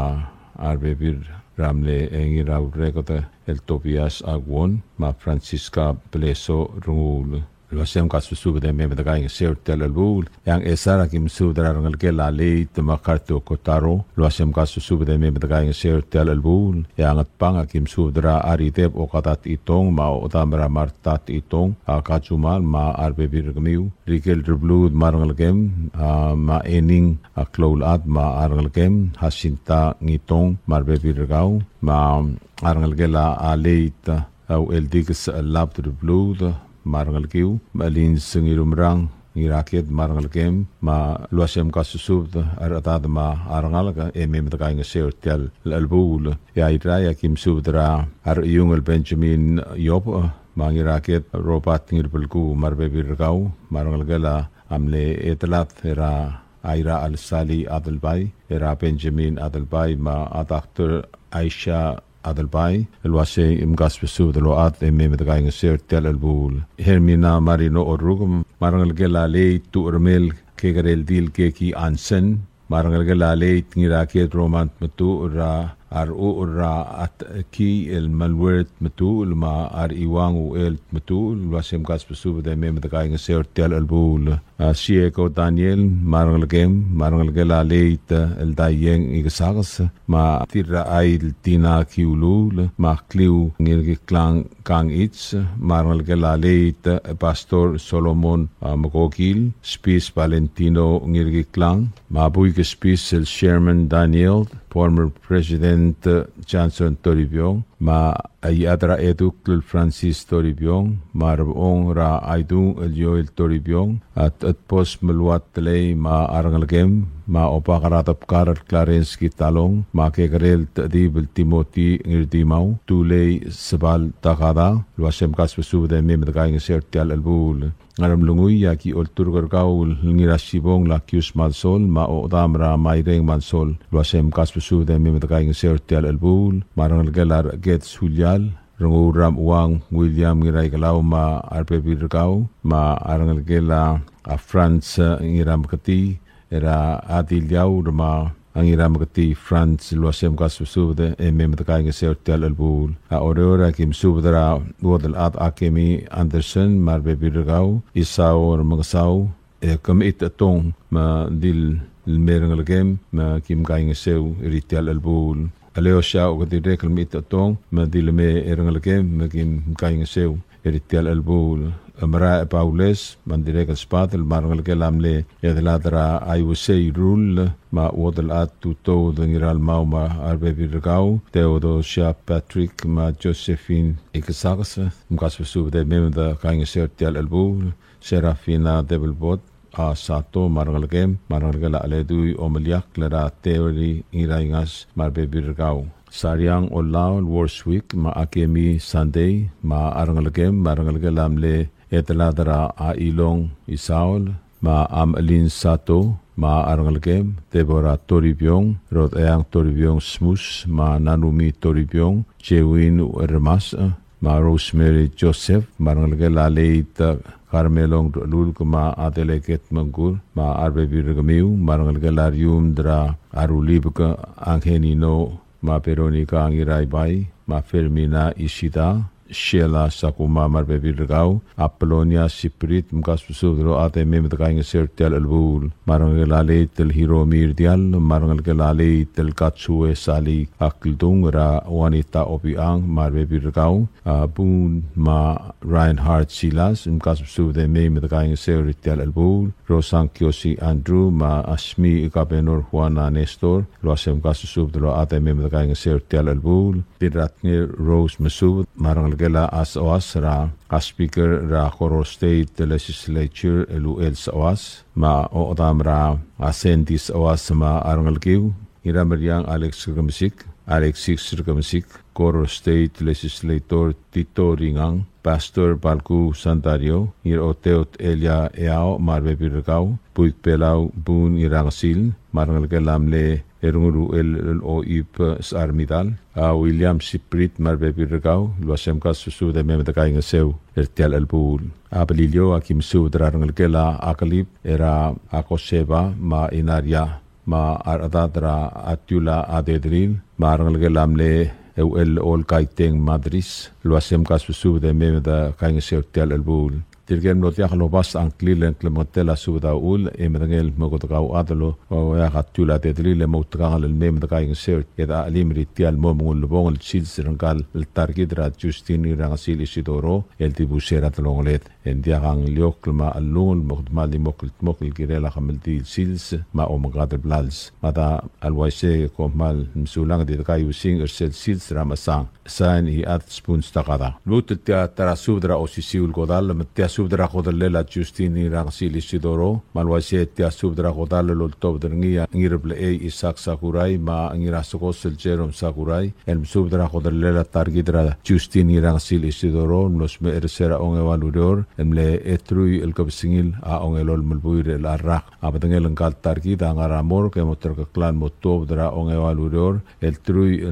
a rebebil er a mle Ngiraurreked el Tobias Aguon, me a Francisca Bleso Renguul, el uase mkasbesubed e mei me dekaingeseu er tia el chelebuul. E a Ngchesar, aki mesubed er a rengelekel a late MacArthur Kotaro, el uase mkasbesubed e mei me dekaingeseu er tia el chelebuul. E a Ngatpang, aki mesubed er a Arideb Okada Techitong, me a ochedam er a Marta Techitong, a Kajumal, me a rebebil er kemiu. Rikel Rebluud me a rengelekem, a, me a Ening, a Kloulechad me a rengelekem, Jacinta Ngitong me a rebebil er kau, me a rengelekel a late, a Ucheldikes Labd Rebluud me a rengelekiu, me a Lins Ngirumerang Ngiraked me a rengelekem, me a el uase mkasbesubed a rechedad me a rengalek e mei me dekaingeseu er tia el chelebuul. E a Irrai, aki mesubed er a Rechiungl Benjamin Iobech, me a Ngiraked Robert Ngirbelkuu me a rebebil er kau, me a rengelekel a mle Edelad er a Irachel Sali Adelbai, er a Benjamin Adelbai, me a Doctor Aisha Adelbai, el uase mkasbesubed el ochad e mei me dekaingeseu er tia el chelebuul. Hermina Marino Orrukem, me a rengelekel a late Tuchermel Kekereldil Keki Ansen, me a rengelekel a late Ngiraked Roman Tmetuchl, er a a Rechucher er a Atkii el Maluer Tmetuchl, me a Rechiuang Uchel Tmetuchl, el uase mkasbesubed e mei me dekaingeseu er tia el chelebuul. A Sieko Daniel, me a rengelekem, me a rengelekel a late el Daieng Ikesakes, me a Tirrachaid el Tina Kiuluul, me a Kliu Ngirkiklang Kang Its, me a rengelekel a late Pastor Solomon, a, Mekokil, Spis Valentino Ngirkiklang, me a Buik Spis el Sherman Daniel, former President, a, Johnson Toribiong, me a Iechad er a Edukl el Francis Toribiong, me a Rebechong er a Aidung el Joel Toribiong, a Tchedbos Meluat Telei, me a rengelekem, me a Obak er a Debkar el Clarence Kitalong, me a Kekerel Techedib el Timothy Ngirdimau, Tulei Sebal Takada, el uase mkasbesubed e mei me dekaingeseu er tia el chelebuul. Ngeremlengui a ki olturk er kau el Ngirasibong Lakius Malsol, me a Ochedam er a Maireng Malsol, el uase mkasbesubed e mei me dekaingeseu er tia el chelebuul. Me a rengelekel a Recheked Sulial, Renguul er a Mechuang William Ngiraikelau me a rebebil er kau, me a rengelekel a Franz, e, Ngirameketii, er a Adiliau, me a Ngirameketii Franz, el uase mkasbesubed e mei me dekaingeseu er tia el chelebuul. A Oreor a ki mesubed er a Uodelchad Akemi Anderson me a rebebil er kau, Isao Remengesau, e Kemechitechetong me Dil el mei a rengelekem me kim kaingeseu er tia el chelebuul. Aleosia Okedirrek el Mechitechetong me Dil el mei a rengelekem me kim kaingeseu er tia el chelebuul. Meraech Baules, me a dirrek el sbadel, me a rengelekel a mle Edelad er a Aiusei Rull, me a Uodelchad Tutoud Ngiralmau me a rebebil er kau, Theodosia Patrick, me a Josephine Ikesakes, mkasbesubed e mei me dekaingeseu er tia el chelebuul. Serafina Debelbot, a Sato, me a rengelekem, me a rengelekel a Cheledui Omeliakl er a Terry Ngiraingas, me a rebebil er kau. Sariang Olau, Worswick, me a Akemi Sunday, me a rengelekem, me a rengelekel a mle Edelad er a Ilong Isaol, me a Amelin Sato, me a rengelekem, Deborah Toribiong, Rodeang Toribiong Smus, me a Nanumi Toribiong, Jewin Uermas, me a Rosemary Joseph, me a rengelekel a late Carmelong Lulk, me a Delegate Mengkur, me a rebebil er kemiu, me a rengelekel a Rium er a Rulibek Angelino, me a Veronica Ngiraibai, me a Fermina Ishida, Sheila Sakuma me a rebebil er kau, Apolonia Siprit, mkasbesubed el ochad e mei me dekaingeseu er tia el chelebuul. Me a rengelekel a late el Hiromi Irdial, me a rengelekel a late el Katsue Sali Akldung, er a Juanita Obichang, me a rebebil er kau, a Bun me a Reinhard Silas, mkasbesubed e mei me dekaingeseu er tia el chelebuul. Rosang Kiosi Andrew, me a Asmi Kabenor Juana Nestor, el uase mkasbesubed el ochad e mei me dekaingeseu er tia el chelebuul. Dirratngel Rose Mesubed, me a rengelekel a Soas er a Speaker er a Koror State Legislature el Uchel Soas, me a Ochedam er a Sandy Soas me a rengelekiu, Ngirameriang Alex Rekemesik, Alexis Rekemesik, Koror State Legislator Tito Ringang, Pastor Balku Santario, Ngiraoteot Elia Eao me a rebebil er kau, Buik Belau Bun Ngirangesil, me a rengelekel a mle Ernguruel el Oib Sechar Midal, a William Siprit me a rebebil er kau, el uase mkasbesubed e mei me dekaingeseu er tia el chelebuul. A Beliliou a ki mesubed er a rengelekel a Akelib, er a Akoseba, me a Inaria, me a rechedad er a Atiula Adedelil, me a rengelekel a mle Euchel Olkaiteng Madris, el uase mkasbesubed e mei me dekaingeseu er tia el chelebuul. Tirke el mlo diak lobasech a ngklel e ng klemengetel a subed a uchul, e medengei el kmo kede kauchad el oueak a Atiula Adedelil e moutekangel el mei me dekaingeseu e dechelim er tia el mo mengull el bong el sils er ngka el ta er kid er a Justin Ngirangesil Isidoro, el dibus er a delongeled. E ng diak a ngliokl me a chelungel me kede kmal di mo kldmokl el kirel a kemeldiil el sils me a omengkad el blals. Me a da a le uaisei e kom kmal mesulang e di dekaiuesing er sel sils er a mechesang. Sain, Iechad Spuns Takada. Lmuut el tia ta er a subed er a osisiu el kodall, me tia subed er a kodellel a Justin Ngirangesil Isidoro, me a le uaisei e tia subed er a kodall el oltobed er ngii a Ngirblechei Isaac Sakurai me a Ngirasekos el Jerome Sakurai, el mesubed er a kodellel a ta er kid er a Justin Ngirangesil Isidoro, el mlo smecher er se er a ongeua el ureor, el mle truich el kebesengil a ongelolem el buil er chelecha el rak. A bedengel ngka el ta er kid a ngar er a morgue e mo terkeklang el mo tuobed er a ongeua el ureor, el truich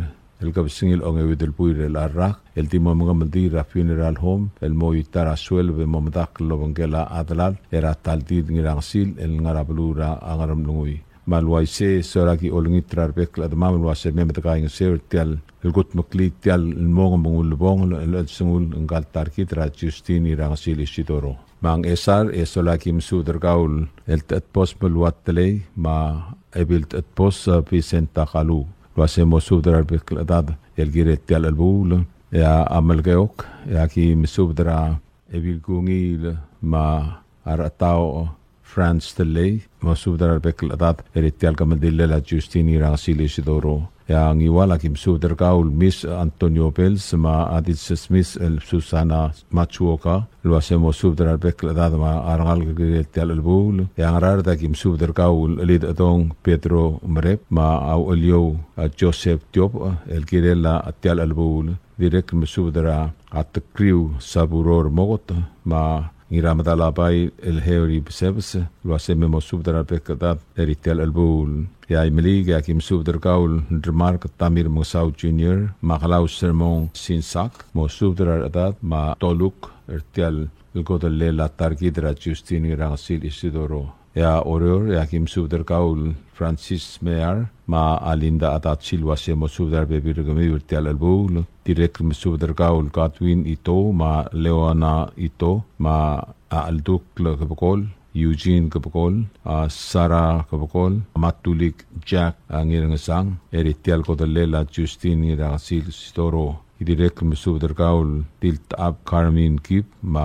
el kebesengil a ongeuid el buil er chelecha el rak, el di mo mengemeldiil er a funeral home, el mo ita er a sueleb e mo medakl el obengkel a delal, er a Taldid Ngirangesil, el ngar er a beluu er a Ngeremlengui. Me a le uaisei e sola ki olengit er a rebek el chedemam el uase mei me dekaingeseu er tia el kutmeklii tia el mong me ng ulebongel el chelsengul ngka el ta er kid er a Justin Ngirangesil Isidoro. Me a Ngchesar e sola ki mesubed er kau el Techedbos Meluat Telei me a Ebil Techedbos, e, Vicenta Kalu el uase mo subed er a rebek el chedad el kirel tia el chelebuul. E a Melekeok e aki mesubed er a Ebil Kungiil me a Rechetaoch Franz Telei, mo subed er a rebek el chedad er tia el kemeldillel a Justin Ngirangesil Isidoro. E a Ngiwal aki mesubed er kau el Miss Antonio Bells me a Adil Smith el Susana Matsuoka el uase mo subed er a rebek el chedad me a rengalek el kirel tia el chelebuul. E a Ngaraard aki mesubed er kau el Chelidechedong Pedro Merep me a Ucheliou a Joseph Tiop el kirel a tia el chelebuul. Dirrek el mesubed er a Tekriu Saburo Remokot me a Ngiramedalabai el Heori Besebes el uase me mo subed er a rebek el chedad er tia el chelebuul. E a Imeliik e aki mesubed er kau el Remark Tamir Mengesau Junior me a Klaus Sermong Sinsak, mo subed er a rechedad me a toluk er tia el kodellel a ta er kid er a Justin Ngirangesil Isidoro. E a Oreor e aki mesubed er kau el Francis Mear me a Linda Adachi el uase mo subed er a rebebil er kemiu er tia el chelebuul. Dirrek el mesubed er kau el Godwin Ito me a Leona Ito me a Alduk Kebekol, Eugene Kebekol, a Sarah Kebekol, me a Tulik Jack, a, Ngirengesang, er tia el kodellel a Justin Ngirangesil Isidoro. Ki dirrek el mesubed er kau el Tiltab Carmen Kip me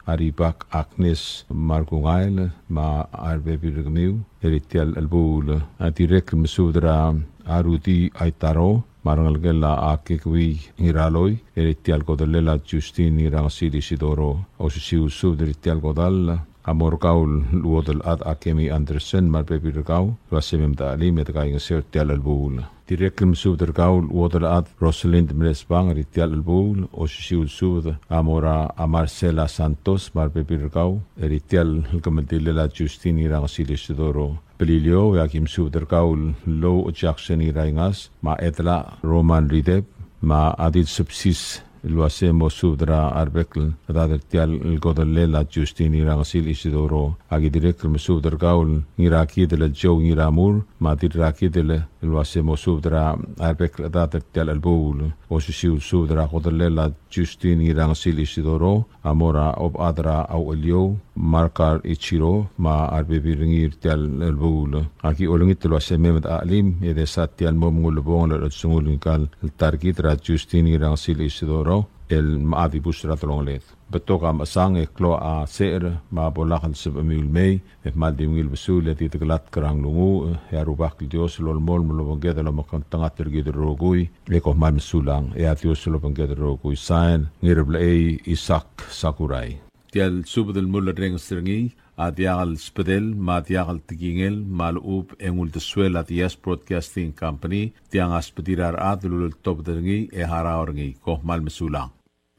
a Ribak Agnes Markungail me a rebebil er kemiu er tia el chelebuul. A dirrek el mesubed er a Rudy Aitaro me a rengelekel a Kekui Ngiraloi er tia el kodellel a Justin Ngirangesil Isidoro. Osisiu el subed er tia el kodall a mo er kau el Uodelchad Akemi Anderson me a rebebil er kau el uase mei me de chelim e de kaingeseu er tia el chelebuul. Dirrek el mesubed er kau el Uodelchad Rosalind Mresbang er tia el chelebuul. Osisiu el subed a mo er a Marcela Santos me a rebebil er kau er tia el kemeldillel a Justin Ngirangesil Isidoro. Beliliou e aki mesubed er kau el Lou Jackson Ngiraingas me a Edla Roman Ridep me a Adil Sepsis el uase mo subed er a rebek el chedad er tia el kodellel a Justin Ngirangesil Isidoro. Aki dirrek el mesubed er kau el Ngirakidel el Joe Ngiramur me a Dirrakidel el uase mo subed er a rebek el chedad er tia el chelebuul. Osisiu el subed er a kodellel a Justin Ngirangesil Isidoro a mo er a Obechad er a Aucheliou Markar Ichiro me a rebebil er ngii er tia el chelebuul. Aki olengit el uase mei me de chelim e de sa tia el mo mengulebongel el chelsengul ngka el ta er kid er a Justin Ngirangesil Isidoro el mla dibus er a delongeled. Betok a mechesang e klou a secher me a bo lak el sebechemiu el mei, e kmal di ungil besul e di dekelatk er a nglunguuch, e a Rubak el Dios a lolemolem el obengked el omekngeltengat er kid el rokui, e kom kmal mesulang, e a Dios a lobengked el rokui. Sain, Ngirblechei Isaac Sakurai. Tia el subed el mulerrenges er ngii a diak el sbedel me a diak el tekingel me a lechub e ng uldesuel a Diaz Broadcasting Company. Tiang a sbedir a rechad el uleltobed er ngii e harau er ngii. Kom kmal mesulang.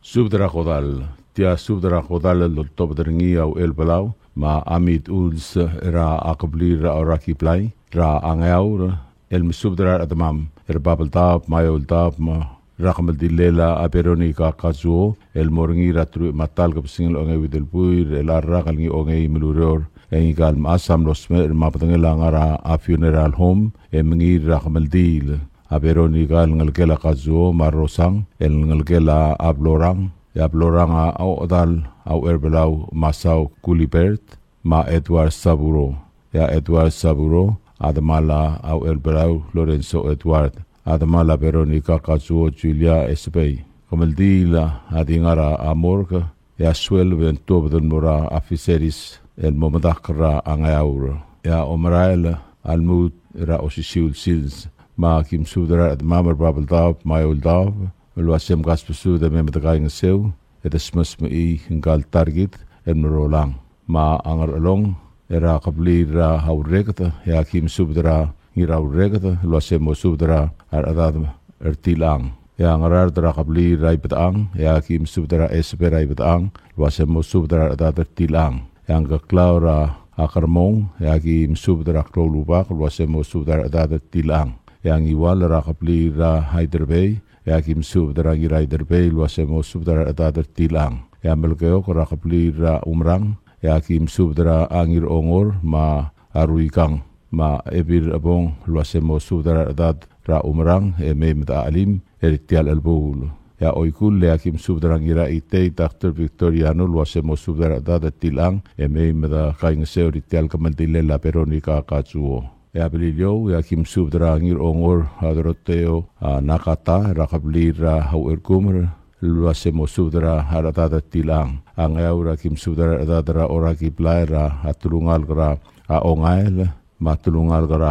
Subed er a kodall. Tia subed er a kodall el oltobed er ngii a Uchelbelau me a Amit Uls er a kebliil er a Orakiblai er a Ngeaur, el mesubed er a rechedemam er a Babeldaob me a Eouldaob me er a kemeldillel a Veronica Kazuo el mo er ngii er a teruich me a ta el kebesengil a ongeuid el buil er chelecha el rak el ngii a ongeim el ureor. E ngika el mechas a mlo smecher me a bedengel a ngar er a funeral home e mengiil er a kemeldiil a Veronica el ngelekel a Kazuo me a Rosang el ngelekel a Blorang, e a Blorang a ochedal a Ucherbelau Masao Gulibert me a Edward Saburo, e a Edward Saburo a demal a Ucherbelau Lorenzo Edward, a demal a Veronica Kazuo Julia Esebei. Kemeldiil a di ngar er a morgue, e a sueleb e ng tuobed el mo er a Fisheries el mo medakl er a Ngeaur. E a omerael a lmuut er a osisiu el sils. Me aki mesubed er a rechedemam er a Babeldaob me a Eouldaob el uase mkasbesubed e mei me de kaingeseu e de smesmechii ngka el ta er kid el mlo er a olang. Me a Ngerchelong er a kebliil er a Urreked, e aki mesubed er a Ngiraurreked el uase mo subed er a rechedad er tilechang. E a Ngaraard er a kebliil er a Ibedechang, e aki mesubed er a Esebe er a Ibedechang el uase mo subed er a rechedad er tilechang. E a Ngkeklau er a Kermong, e aki mesubed er a Kloulubak el uase mo subed er a rechedad er tilechang. E a Ngiwal er a kebliil er a Aiderbei, e aki mesubed er a Ngiraiderbei el uase mo subed er a rechedad er tilechang. E a Melekeok er a kebliil er a Umerang, e aki mesubed er a Ngirongor me a Ruikang. me a Ebil Ebong el uase mo subed er a rechedad er a Umerang e mei me de chelim er tia el chelebuul. E a Oikull e aki mesubed er a Ngiraitei Doctor Victoriano el uase mo subed er a rechedad er tilechang e mei me de kaingeseu er tia el kemeldilel a Veronica Kazuo. E a Beliliou e aki mesubed er a Ngirongor a Doroteo a Nakata er a kebliil er a Ucherkumer el uase mo subed er a rechedad er tilechang. A Ngeaur e aki mesubed er a rechedad er a Orakiblai er a telungalek er a Ongael me a telungalek er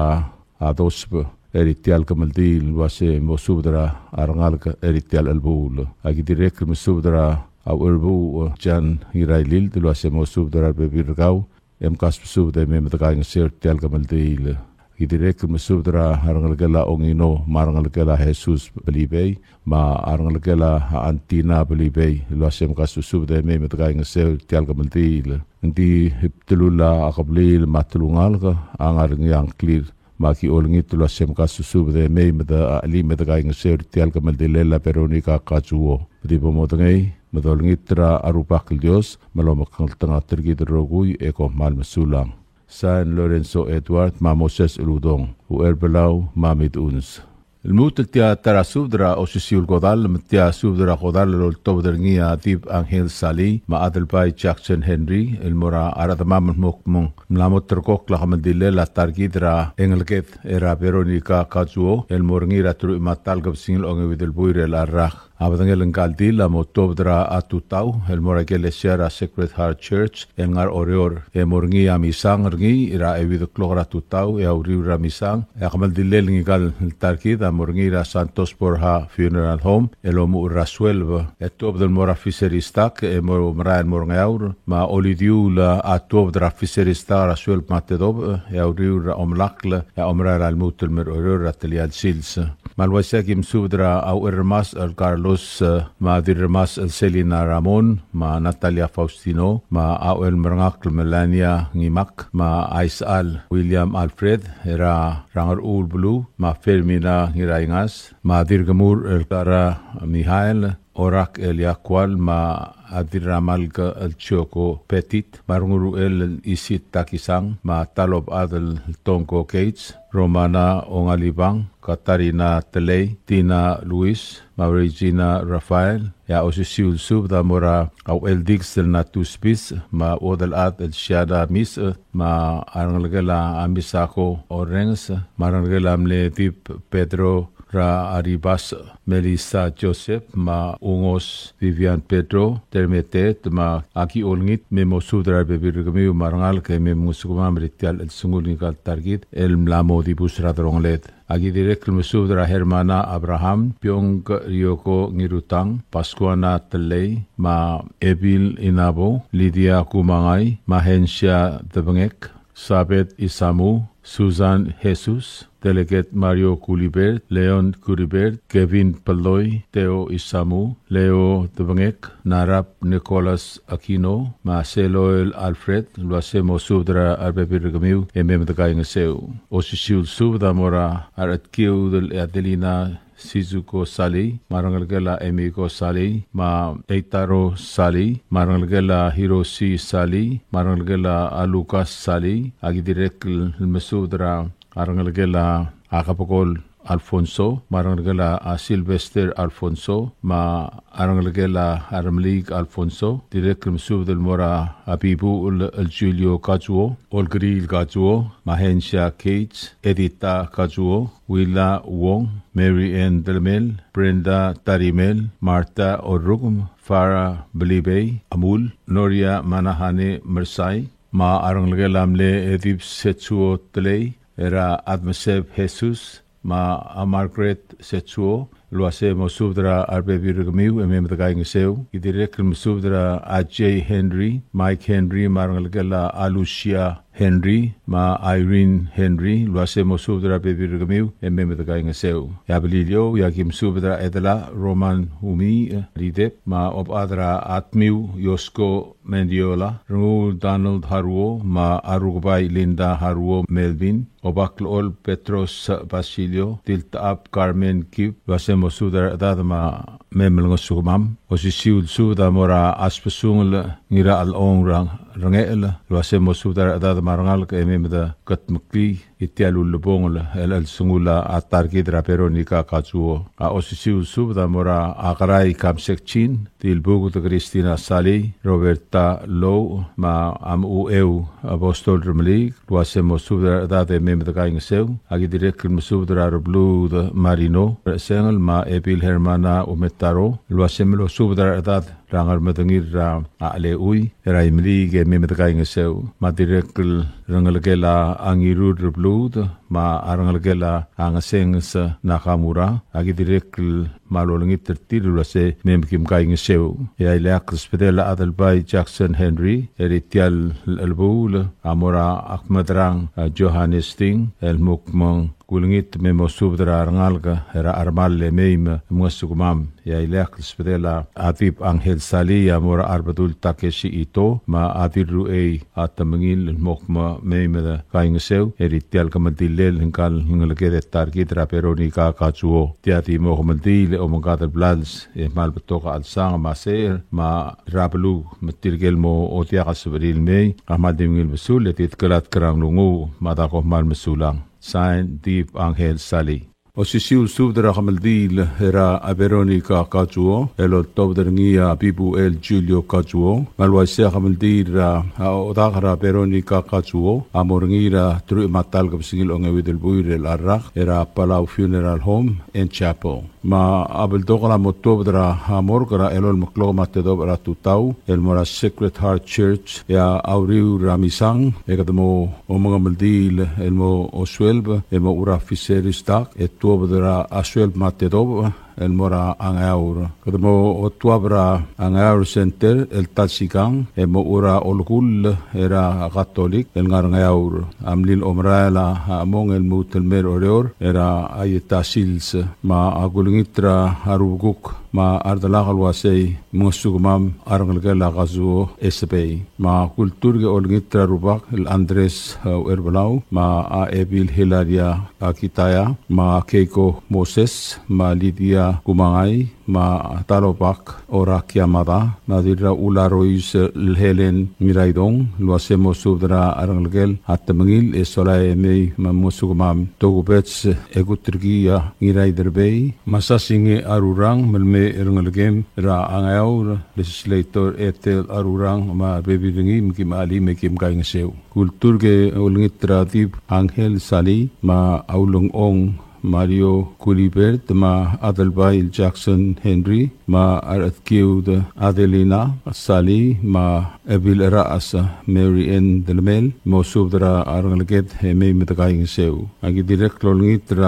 a Dosb er tia el kemeldiil el uase mo subed er a rengalek er tia el chelebuul. Aki dirrek el mesubed er a Ucherbuuch Jan Ngirailild el uase mo subed er a rebebil er kau e mkasbesubed e mei me de kaingeseu er tia el kemeldiil. Aki dirrek el mesubed er a rengelekel a Ongino me a rengelekel a Jesus Belibei me a rengelekel a Antina Belibei el uase mkasbesubed e mei me de kaingeseu er tia el kemeldiil. Ng di bdelul a kebliil me a telungalek a ngar er ngii a ngklir me aki olengit el uase mkasbesubed e mei me de chelim e de kaingeseu er tia el kemeldilel a Veronica Kazuo. Me di bo modengei me dolengit er a Rubak el Dios me lomekngeltengat er kid el rokui e kom kmal mesulang. Sain Lorenzo Edward me a Moses Uludong, Ucherbelau me a Midchuns. Lmuut el tia ta er a subed er a osisiu el kodall, me tia subed er a kodall el oltobed er ngii a Dib Angel Salii me a Adelbai Jackson Henry el mo er a rechedemam el mo kmo ng mla mo terrekokl a kemeldilel a ta er kid er a engeleked er a Veronica Kazuo el mo er ngii er a teruich me a ta el kebesengil a ongeuid el buil er a rak. A bedengel ngka el dil a mo tuobed er a tutau el mo er a ikelesia er a Sacred Heart Church el ngar er a Oreor, e mo er ngii a misang er ngii er a euid el klok er a tutau, e a uriul er a misang e a kemeldilel ngika el ta er kid a mo er ngii er a Santos Borja Funeral Home el omuchel er a sueleb. E tuobed el mo er a Fisheries dock e mo merael el mo er a Ngeaur, me a olidiuul a tuobed er a Fisheries dock er a sueleb me a tedobech, e a uriul er a omelakl e a omerael a lmuut el mei er a Oreor er a telia el sils. Me a le uaisei e aki mesubed er a Ucherremasech el Carlos, e, me a Dirremasech el Selina Ramon, me a Natalia Faustino, me a Uchermerengakl Melania Ngimak, me a Isechal William Alfred, er a Ngerchuul Beluu, me a Fermina Ngiraingas, me a Dirkemur el Tara Mihael, Orak el Yakual, me a Dirramalk el Chioko Petit, me a Renguruchel el Isit Takisang, me a Talobechad el Tongko Gates, Romana Ongalibang, Katarina Telei, Tina Luis, me a Regina Rafael. E a osisiu el subed a mo er a Ucheldikes el Natus Bis, me a Uodelchad el Siada Mis, me a rengelekel a Misako Orrenges, me a rengelekel a mle Dib Pedro er a Ribas Melissa Joseph, me a Ungos Vivian Pedro, Termeteet, me aki olengit me mo subed er a rebebil er kemiu me a rengalek e me mngesukemam er tia el chelsengul ngika el ta er kid el mla mo dibus er a delongeled. Aki dirrek el mesubed er a Hermana Abraham, Piong Ryoko Ngirutang, Pascuana Telei, me a Ebil Inabo, Lydia Kumangai, me a Hensia Debengek, Sabet Isamu, Susan Jesus, Delegate Mario Gulibert, Leon Gulibert, Kevin Peloi, Theo Isamu, Leo Debengek, Narap Nicholas Aquino, me a Seloel Alfred, el uase mo subed er a rebebil er kemiu e mei me de kaingeseu. Osisiu el subed a mo er a Rechedkiud el Adelina Shizuko Salii, me a rengelekel a Emiko Salii, me a Eitaro Salii, me a rengelekel a Hiroshi Salii, me a rengelekel a Lucas Salii. Aki dirrek el mesubed er a rengelekel a Kebekol Alfonso, me a rengelekel a Sylvester Alfonso, me a rengelekel a Remeliik Alfonso. Dirrek el mesubed el mo er a Bibuchel el Julio Kazuo, Olkeriil Kazuo, me a Hensia Gates, Edita Kazuo, Willa Wong, Mary Ann Delemel, Brenda Tarimel, Martha Orrukem, Farah Belibei, Amul, Noria Manahane Mersai, me a rengelekel a mle Edip Setsuo Telei, er a Admeseb Jesus, me a Margaret Setsuo, el uase mo subed er a rebebil er kemiu e mei me de kaingeseu. Ki dirrek el mesubed er a Jay Henry, Mike Henry, me a rengelekel a Lucia Henry, me a Irene Henry, el uase mo subed er a rebebil er kemiu e mei me de kaingeseu. E a Beliliou e aki mesubed er a Edela Roman Umi, Ridep, me a Obechad er a Atmiu Yosko Mendiola, Rengul Donald Haruo, me a Rukebai Linda Haruo Melvin, Obaklechol Petros Basilio, Diltechab Carmen Kib, el uase mo subed er a rechedad me a mei me lengesukemam. Osisiu el subed a mo er a Asbesungel Ngirachelong er a Rengechel el uase mo subed er a rechedad me a rengalek e mei me de ketmeklii er tia el ulebongel el chelsengul a ta er kid er a Veronica Kazuo. A osisiu el subed a mo er a Kerai Kamsek Chin, Dilbuked Christina Salii, Roberta Lou, me a Mechuu Apostol Remeliik, el uase mo subed er a rechedad e mei me de kaingeseu. Aki dirrek el mesubed er a Rebluud Marino Rechesengel me a Ebil Hermana Umetaro, el uase me losubed er a rechedad er a Ngermedengir er a Chelechui er a Imeliik e mei me de kaingeseu. Me a dirrek el rengelekel a Ngirur Rebluud me a rengelekel a Ngesenges Nakamura, aki dirrek el me a lolengit er tir el uase mei me kim kaingeseu. E a ileakl el subedel a Adelbai Jackson Henry er tia el chelebuul a mo er a Kmedrang, a, Johannes Ting, el mo kmo ng kulengit me mo subed er a rengalek er a Chermall e mei me mngesukemam. E a ileakl el subedel a Dib Angel Salii a mo er a Arbedul Takeshi Ito me a Dirruchei a Temengil el mo kmo mei me de kaingeseu er tia el kemeldillel ngka el ngeleked e ta er kid er a Veronica Kazuo. Tia di mo kemeldiil e omengkad el blals e kmal betok a chelsang me a secher me a rechad er a beluu me tirke el mo diak a sebechir el mei a kmal di ungil besul e di dkelatk er a nglunguuch me a da kom kmal mesulang. Sign, Dib Angel Salii. Osisiu el subed er a kemeldiil er a Veronica Kazuo el oltobed er ngii a Bibuel Julio Kazuo, me a le uaisei a kemeldiil er a ochedak er a Veronica Kazuo a mo er ngii er a teruich me a ta el kebesengil a ongeuid el buil er a rak er a Palau Funeral Home and Chapel. Me a beldokel a mo tuobed er a morgue er a elolem el klok me a tedobech er a tutau el mo er a Sacred Heart Church, e a uriul er a misang e kede mo omengemeldiil el mo sueleb e mo er a Fisheries Dock e tuobed er a sueleb me a tedobech el mo er a Ngeaur. Kede mo tuab er a Ngeaur Center el ta el sikang e mo er a olekull er a Katolik el ngar er a Ngeaur. A mlil omerael a chemong el lmuut el mei er a Oreor er a ta el sils. Me a kulengit er a rubekuk me a redelak el uasei mngesukemam a rengelekel a Kazuo Esebei. Me a kulturk e olengit er a rubak el Andres, e, Ucherbelau, me a Ebil Hilaria Akitaya, me a Keiko Moses, me a Lydia Kumangai, me a Talobak Ora Kiamada, me a Dirraularois el Helen Ngiraidong, el uase mo subed er a rengelekel a Temengil e solae e mei me mngesukemam. Tokubets e kuterkii a Ngiraiderbei, me a Sasingech Arurang, me le mei er a rengelekem er a Ngeaur, Legislator Ethel Arurang, me a rebebil er ngii me kim chelim e kim kaingeseu. Kulturk e olengit er a Dib Angel Salii, me a Ulengchong Mario Gulibert, me a Adelbai Jackson Henry, me a Rechedkiud Adelina Salii, me a Ebil Rechas Mary Ann Delemel, mo subed er a rengeleked e mei me de kaingeseu. Aki dirrek el olengit er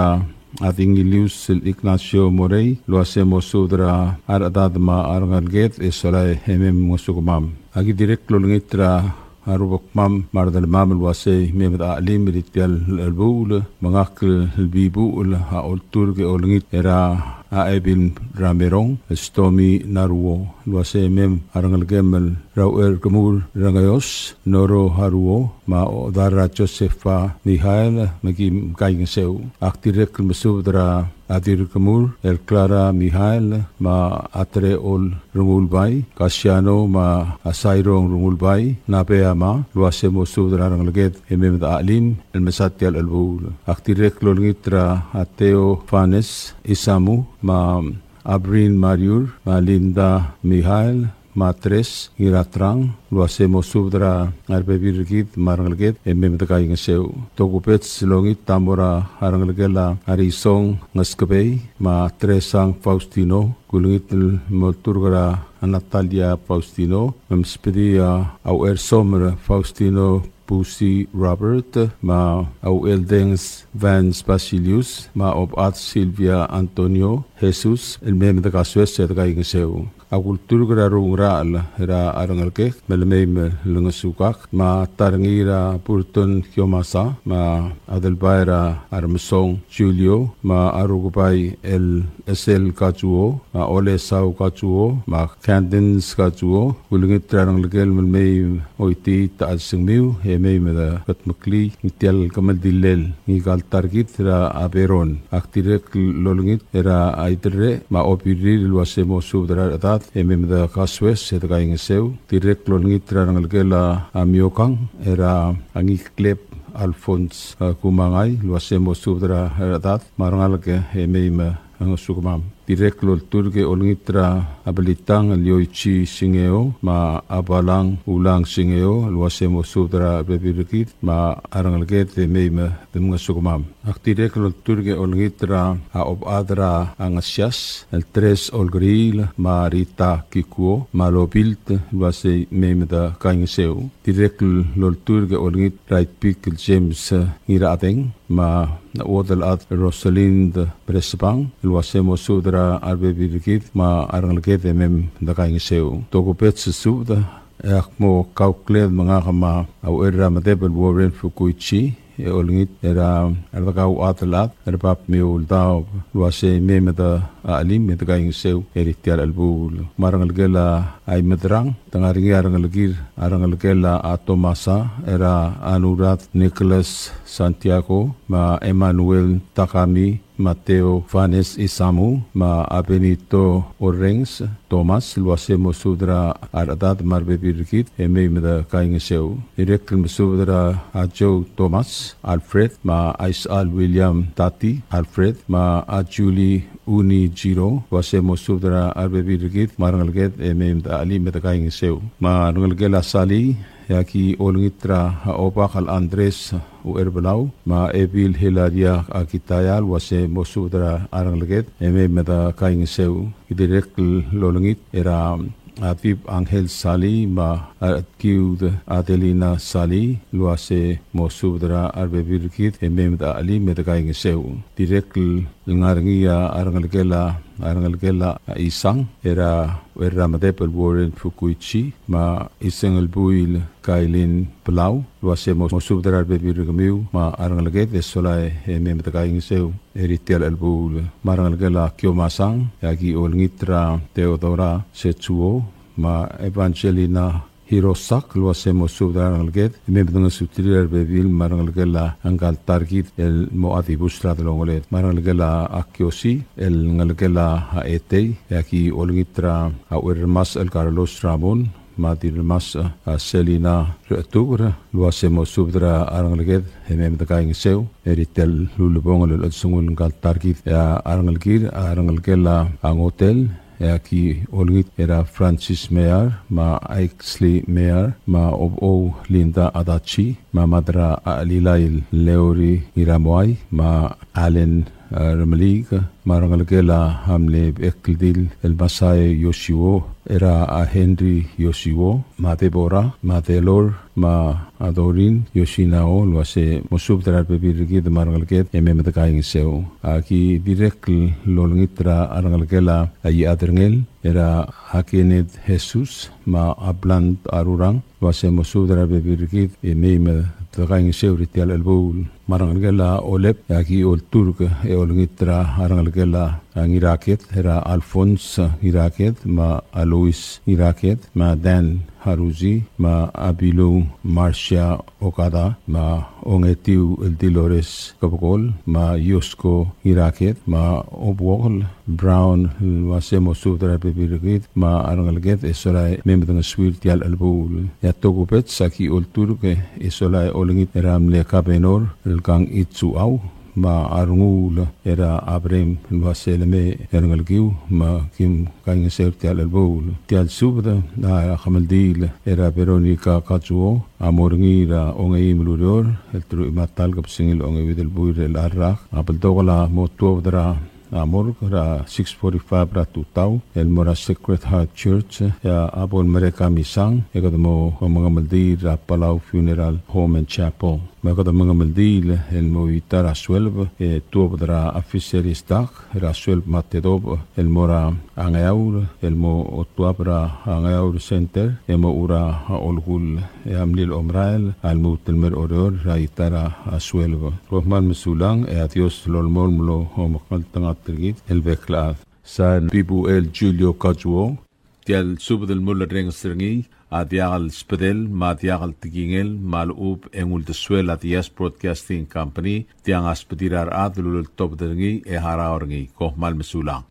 a Dingilius el Ignacio Morei, el uase mo subed er a rechedad me a rengeleked e solae e mei me mngesukemam. Aki dirrek el olengit er a a rubekmam me a redelemam el uasei mei me de chelim er tia el chelebuul, me ngak el Bibuchel a olturk e olengit er a Ebil Ramerong, Stomi Naruo, el uasei mei me a rengelekem el Raucher Kemur Rengeos, Noro Haruo, me a Odara Josefa Mihael, me kim kaingeseu. Ak dirrek el mesubed er a a Dirkemur el Clara Mihael, me a Treol Rengulbai, Kasiano me a Sairong Rengulbai, Nabea me a, el uase mo subed er a rengeleked e mei me de chelim el mesa tia el chelebuul. Ak dirrek el olengit er a Teofanes Isamu, me a Abrin Mariur, me a Linda Mihael, me a Tres Ngiratrang, el uase mo subed er a rebebil er kid me a rengeleked e mei me de kaingeseu. Tokubets el olengit a mo er a rengelekel a Risong Ngeskebei, me a Tresang Faustino, kulengit el mo olturk er a Natalia Faustino, me msubedii a Uchersomer Faustino Pusi Robert, me a Ucheldengs Vance Basilius, me a Obad Silvia Antonio Jesus, el mei me de kasoes e de kaingeseu. A kulturk er a Rungerachel er a rengelekek me le mei me lengesukak, me a ta er ngii er a Burton Kiomasa, me a Adelbai er a Remesong Julio, me a Rukebai el Esel Kazuo, me a Olesau Kazuo, me a Candence Kazuo, kulengit er a rengelekel me le mei oitii a chelsengmiu, e mei me de ketmeklii ngii tia el kemeldillel ngika el ta er kid er a Beron. Ak dirrek el olengit er a Iderrech me a Obirrir el uase mo subed er a rechedad e mei me de kasoes e de kaingeseu. Dirrek el olengit er a rengelekel a Miokang er a Ngikleb Alphonse, e, Kumangai el uase mo subed er a rechedad me a rengalek e mei me a ngesukemam. Dirrek el olturk e olengit er a Belitang el Yoichi Singeo, me a Balang Ulang Singeo, el uase mo subed er a rebebil er kid, me a rengeleked e mei me de ngesukemam. Ak dirrek el olturk e olengit er a Obechad er a Ngesias, el Tres Olkeriil, me a Rita Kikuo, me a Lobilt, el uase mei me de kaingeseu. Dirrek el olturk e olengit er a Itpik el James, e, Ngirachedeng, me a Uodelchad Rosalind Bresebang, el uase mo subed er a rebebil er kid me a rengeleked e mei me de kaingeseu. Tokubets el subed, e ak mo kaukled me ngak me a Ucherramedeb el Warren Fukuichi, e olengit er a Rdekau Adelchad er a Bab Miuldaob, el uase mei me de chelim e de kaingeseu er tia el chelebuul. Me a rengelekel a Imederang, te ngar er ngii a rengelekir, a rengelekel a Tomasa er a Anurad Nicholas Santiago, me a Emmanuel Takami, me a Theophanes Isamu, me a Benito Orrenges Thomas, el uase mo subed er a rechedad me a rebebil er kid e mei me de kaingeseu. Dirrek el mesubed er a Joe Thomas Alfred, me a Isal William Tati Alfred, me a Julie Uni Jiro, el uase mo subed er a rebebil er kid me a rengeleked e mei me de chelim e de kaingeseu. Me a rengelekel a Sali, e aki olengit er a Obak el Andres Ucherbelau, me a Ebil Hilaria Akitaya, el uase mo subed er a rengeleked e mei me de kaingeseu. Ki dirrek el olengit er a Adib Angel Sali, me a Kiud Adelina Sali, el uase mo subed er a rebebil er kid e mei me de chelim e de kaingeseu. Dirrek el ngar er ngii a rengelekel a, a rengelekel a Isang, er a Ucherramedeb el Warren Fukuichi, me a Isengelbuil Kailin Belau, el uase mo, mo subed er a rebebil er kemiu me a rengeleked e sola e mei me de kaingeseu er tia el chelebuul. Me a rengelekel a Kiomasang, e aki olengit er a Theodora Setsuo, me a Evangelina Hirosak, el uase mo subed er a rengeleked e mei me de ngesuterir a rebebil me a rengelekel a ngka el ta er kid el mo dibus er a delongeled. Me a rengelekel a Kiosi, el ngelekel a Etei, e aki olengit er a Ucherremasech el Carlos Ramon, me a Dirremasech a Selina Rechetuker, el uase mo subed er a rengeleked e mei me de kaingeseu er tia el ulebongel el chelsengul ngka el ta er kid. E a rengelekir, a rengelekel a Ngotel, e aki olengit er a Francis Meyer, me a Aixley Meyer, me a Obou Linda Adachi, me a Madra Alilai Leori Ngiramoai, me a Allen, e, Remeliik, me a rengelekel a mle Bekeldil el Masai Yoshiwo, er a Henry Yoshiwo, me a Deborah, me a Delor, me a Dorin Yoshinao, el uase mo subed er a rebebil er kid me a rengeleked e mei me de kaingeseu. Aki dirrek el olengit er a rengelekel a Iechad er Ngel, er a Kenneth Jesus, me a Bland Arurang, el uase mo subed er a rebebil er kid e mei me de kaingeseu er tia el chelebuul. Me a rengelekel a Olep, e aki olturk e olengit er a rengelekel a Ngiraked, er a Alphonse Ngiraked, me a Alois Ngiraked, me a Dan Haruji, me a Bilung Marcia Okada, me a Ongetiu el Dolores Kebekol, me a Yosko Ngiraked, me a Obuokl Brown, el uase mo subed er a rebebil er kid me a rengeleked e sola e mei me de ngesuir tia el chelebuul. E a tokubets, aki olturk e sola e olengit er a mle Kabenor el Kang Itsuau, me a Renguul er a Abrem, el uase le mei e rengelekiu me kim kaingeseu er tia el chelebuul. Tia el subed a kemeldiil er a Veronica Kazuo a mo er ngii er a ongeim el ureor el teruich me a ta el kebesengil a ongeuid el buil er a rak. A beldokel a mo tuobed er a a morgue er a six forty-five er a tutau el mo er a Sacred Heart Church, e a bo lemerek a misang e kede mo mengemeldiil er a Palau Funeral Home and Chapel. Me kede mengemeldiil el mo ta er a sueleb e tuobed er a fisheries dock er a sueleb me a tedobech el mo er a Ngeaur el mo otuab er a Ngeaur Center e mo er a olkull e a mlil omerael a lmuut el mer Oreor er a ta er a sueleb. Kom kmal mesulang e a Dios lolemolem el omekngeltengat er kid el bek el chad. Sign, Pibuel Julio Kazuo. Tia el subed el mulerrenges er ngii a diak el sbedel me a diak el tekingel me a lechub e ng uldesuel a Diaz Broadcasting Company, tiang a sbedir a rechad el uleltobed er ngii e harau er ngii. Kom kmal mesulang.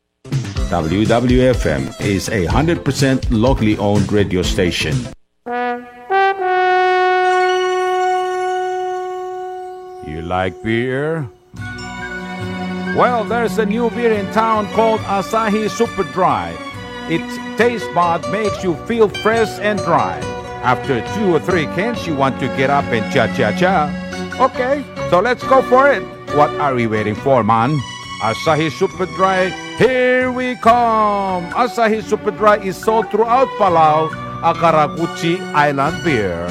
W W F M is a hundred percent locally owned radio station. You like beer? Well, there's a new beer in town called Asahi Super Dry. Its taste bud makes you feel fresh and dry. After two or three cans, you want to get up and cha-cha-cha. Okay, so let's go for it. What are we waiting for, man? Asahi Super Dry, here we come! Asahi Super Dry is sold throughout Palau, a karakuchi island beer.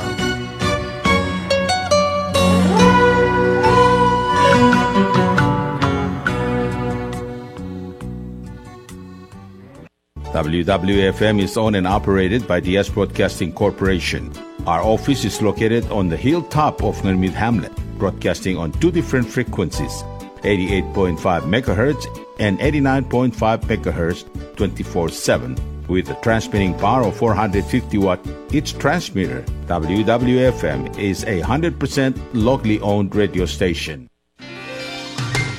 W W F M is owned and operated by Diaz Broadcasting Corporation. Our office is located on the hilltop of Ngermid Hamlet, broadcasting on two different frequencies, eighty-eight point five megahertz and eighty-nine point five megahertz, twenty-four seven, with a transmitting power of four hundred fifty watt each transmitter. W W F M is a hundred percent locally owned radio station.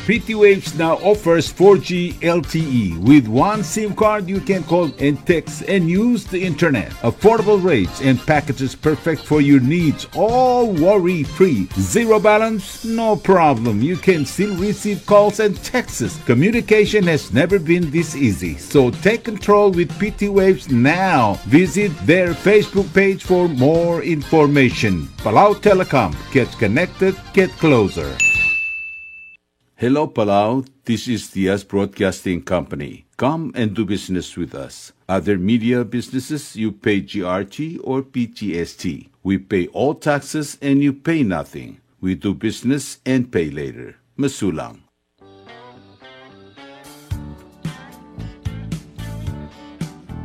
P T Waves now offers four G L T E. With one SIM card, you can call and text and use the internet. Affordable rates and packages perfect for your needs, all worry-free. Zero balance? No problem. You can still receive calls and texts. Communication has never been this easy. So take control with P T Waves now. Visit their Facebook page for more information. Palau Telecom. Get connected. Get closer. Hello, Palau. This is Diaz Broadcasting Company. Come and do business with us. Other media businesses, you pay G R T or P G S T. We pay all taxes and you pay nothing. We do business and pay later. Mesulang.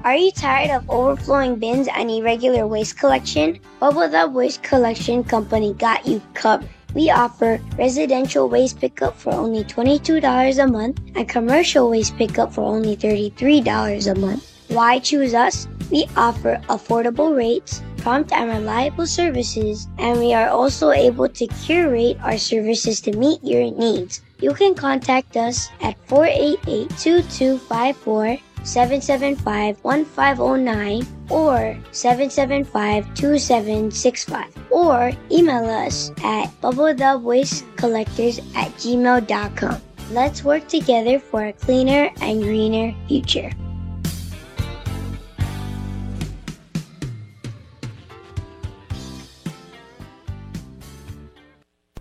Are you tired of overflowing bins and irregular waste collection? Bubble Dub Waste Collection Company got you covered. We offer residential waste pickup for only twenty-two dollars a month and commercial waste pickup for only thirty-three dollars a month. Why choose us? We offer affordable rates, prompt and reliable services, and we are also able to curate our services to meet your needs. You can contact us at four eight eight, two two five four, seven seven five, one five oh nine or seven seven five, two seven six five, or email us at bubble dub waste collectors at gmail dot com. Let's work together for a cleaner and greener future.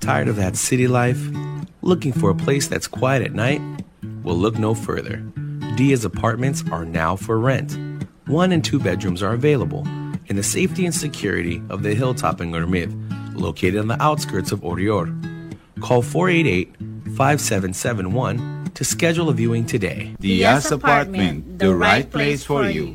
Tired of that city life? Looking for a place that's quiet at night? Well, look no further. Diaz Apartments are now for rent. One and two bedrooms are available in the safety and security of the hilltop in Ngermid, located on the outskirts of Oreor. Call four eight eight, five seven seven one to schedule a viewing today. Diaz Apartment, the right place for you.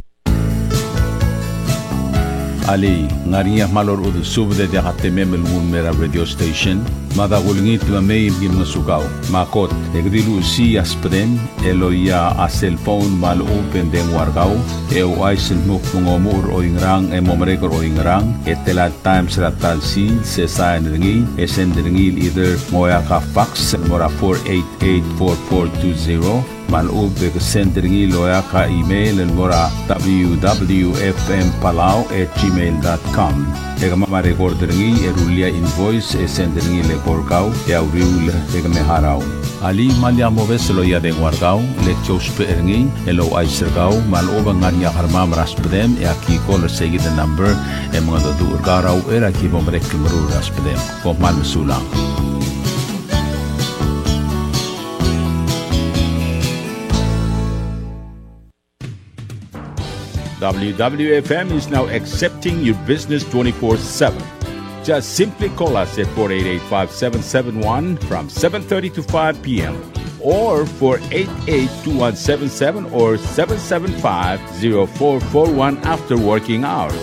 Alii, ng ngar er ngii a kmal orechudel subed e diak a temem el nguu el mei er a radio station? Mada kulengit me mei me ki ngosukau. Me a kot, e ke di luchesii a subedem el oia a cellphone me a lechub e ng dengua er kau, e ouchais el dmu kmo ng omuchel er oingerang e mo merek er oingerang, e tela el times er a ta el sils, e sain er ngii, e send er ngii el either ng oeak a fax el mo er a four eight eight four four two zero, me a lechub e ke send er ngii el oeak a email el mo er a W W F M Palau at gmail dot com. E kemam a record er ngii e rullii a invoice e send er ngii el eko er kau e a uriul e ke me harau. Alii, me lak mobes el oia dengua er kau, le ki ousbech er ngii el ouchais er kau me a lechub e ng ngar er ngii a kermam er a subedem e aki call er seikid el number e mengedecheduch er kau er a uchei er a ki bo merek el meruul er a subedem. Kom kmal mesulang. W W F M is now accepting your business twenty-four seven. Just simply call us at four eight eight, five seven seven one from seven thirty to five p m, or four eight eight, two one seven seven or seven seven five, zero four four one after working hours.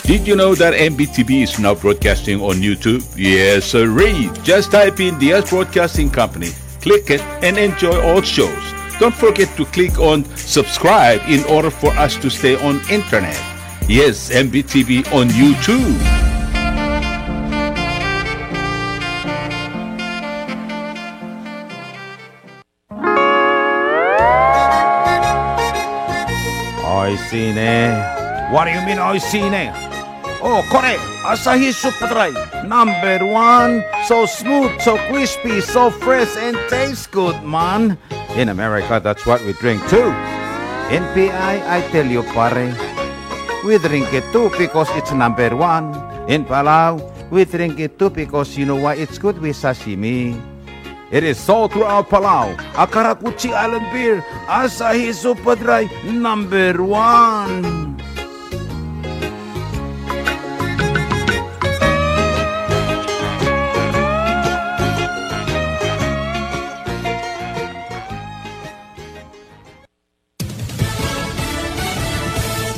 Did you know that M B T V is now broadcasting on YouTube? Yes, sirree. Just type in Diaz Broadcasting Company, click it, and enjoy all shows. Don't forget to click on subscribe in order for us to stay on internet. Yes, M B T V on YouTube. Oishii ne. What do you mean, oishii ne? Oh, kore, Asahi Super Dry, number one. So smooth, so crispy, so fresh, and tastes good, man. In America, that's what we drink too. In P I, I tell you, pare, we drink it too because it's number one. In Palau, we drink it too because you know why? It's good with sashimi. It is sold throughout Palau. A karakuchi island beer, Asahi Super Dry, number one.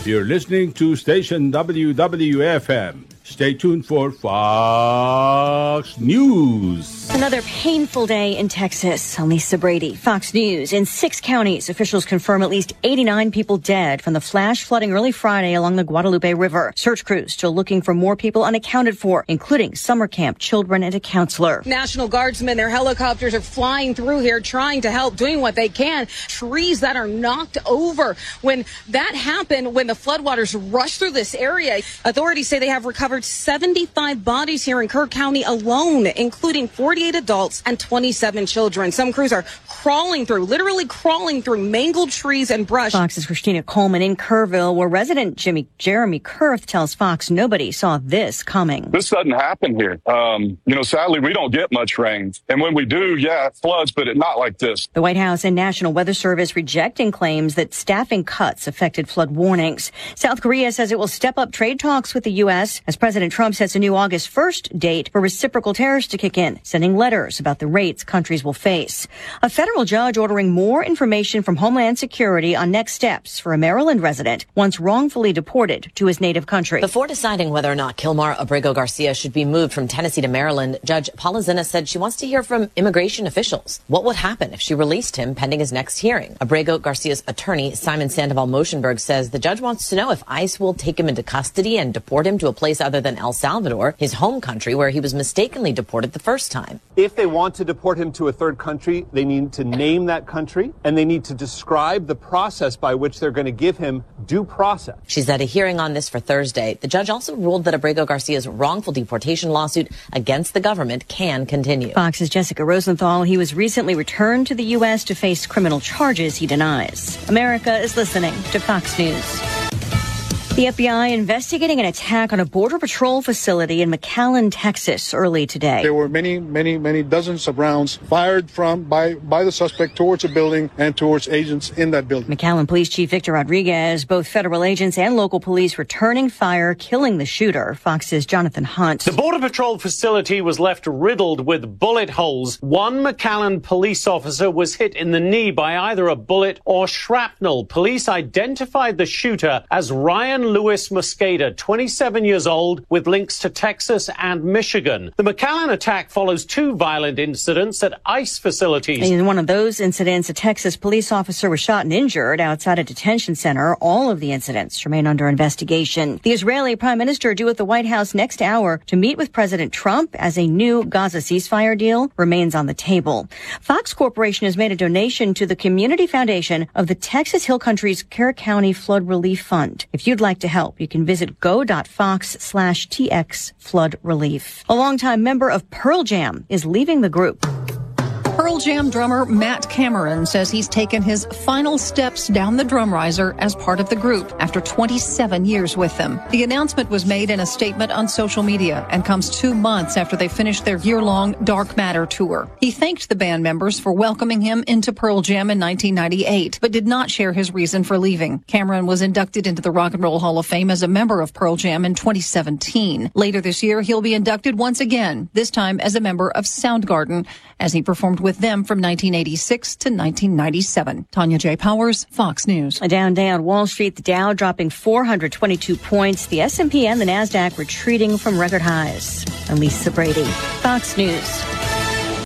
You're listening to station W W F M. Stay tuned for Fox News. Another painful day in Texas. I'm Lisa Brady, Fox News. In six counties, officials confirm at least eighty-nine people dead from the flash flooding early Friday along the Guadalupe River. Search crews still looking for more people unaccounted for, including summer camp children and a counselor. National Guardsmen, their helicopters are flying through here, trying to help, doing what they can. Trees that are knocked over when that happened when the floodwaters rushed through this area. Authorities say they have recovered seventy-five bodies here in Kerr County alone, including forty-eight adults and twenty-seven children. Some crews are crawling through, literally crawling through mangled trees and brush. Fox's Christina Coleman in Kerrville, where resident Jimmy Jeremy Kurth tells Fox nobody saw this coming. This doesn't happen here. Um, you know, sadly, we don't get much rain. And when we do, yeah, it floods, but it, not like this. The White House and National Weather Service rejecting claims that staffing cuts affected flood warnings. South Korea says it will step up trade talks with the U S as President Trump sets a new August first date for reciprocal tariffs to kick in, sending letters about the rates countries will face. A federal judge ordering more information from Homeland Security on next steps for a Maryland resident once wrongfully deported to his native country. Before deciding whether or not Kilmar Abrego Garcia should be moved from Tennessee to Maryland, Judge Paula Zinnas said she wants to hear from immigration officials. What would happen if she released him pending his next hearing? Abrego Garcia's attorney, Simon Sandoval Moshenberg, says the judge wants to know if ICE will take him into custody and deport him to a place other than El Salvador, his home country, where he was mistakenly deported the first time. If they want to deport him to a third country, they need to name that country, and they need to describe the process by which they're gonna give him due process. She's at a hearing on this for Thursday. The judge also ruled that Abrego Garcia's wrongful deportation lawsuit against the government can continue. Fox's Jessica Rosenthal. He was recently returned to the U S to face criminal charges he denies. America is listening to Fox News. The F B I investigating an attack on a Border Patrol facility in McAllen, Texas, early today. There were many, many, many dozens of rounds fired from, by, by the suspect towards a building and towards agents in that building. McAllen Police Chief Victor Rodriguez, both federal agents and local police returning fire, killing the shooter. Fox's Jonathan Hunt. The Border Patrol facility was left riddled with bullet holes. One McAllen police officer was hit in the knee by either a bullet or shrapnel. Police identified the shooter as Ryan Lewis Mosqueda, twenty-seven years old, with links to Texas and Michigan. The McAllen attack follows two violent incidents at ICE facilities. In one of those incidents, a Texas police officer was shot and injured outside a detention center. All of the incidents remain under investigation. The Israeli prime minister due at the White House next hour to meet with President Trump as a new Gaza ceasefire deal remains on the table. Fox Corporation has made a donation to the Community Foundation of the Texas Hill Country's Kerr County Flood Relief Fund. If you'd like to help, you can visit go dot fox slash T X flood relief. A longtime member of Pearl Jam is leaving the group. Pearl Jam drummer Matt Cameron says he's taken his final steps down the drum riser as part of the group after twenty-seven years with them. The announcement was made in a statement on social media and comes two months after they finished their year-long Dark Matter tour. He thanked the band members for welcoming him into Pearl Jam in nineteen ninety-eight, but did not share his reason for leaving. Cameron was inducted into the Rock and Roll Hall of Fame as a member of Pearl Jam in twenty seventeen. Later this year, he'll be inducted once again, this time as a member of Soundgarden, as he performed with them from nineteen eighty-six to nineteen ninety-seven. Tanya J. Powers, Fox News. Down, down Wall Street, the Dow dropping four hundred twenty-two points, the S and P and the Nasdaq retreating from record highs. I'm Lisa Brady, Fox News.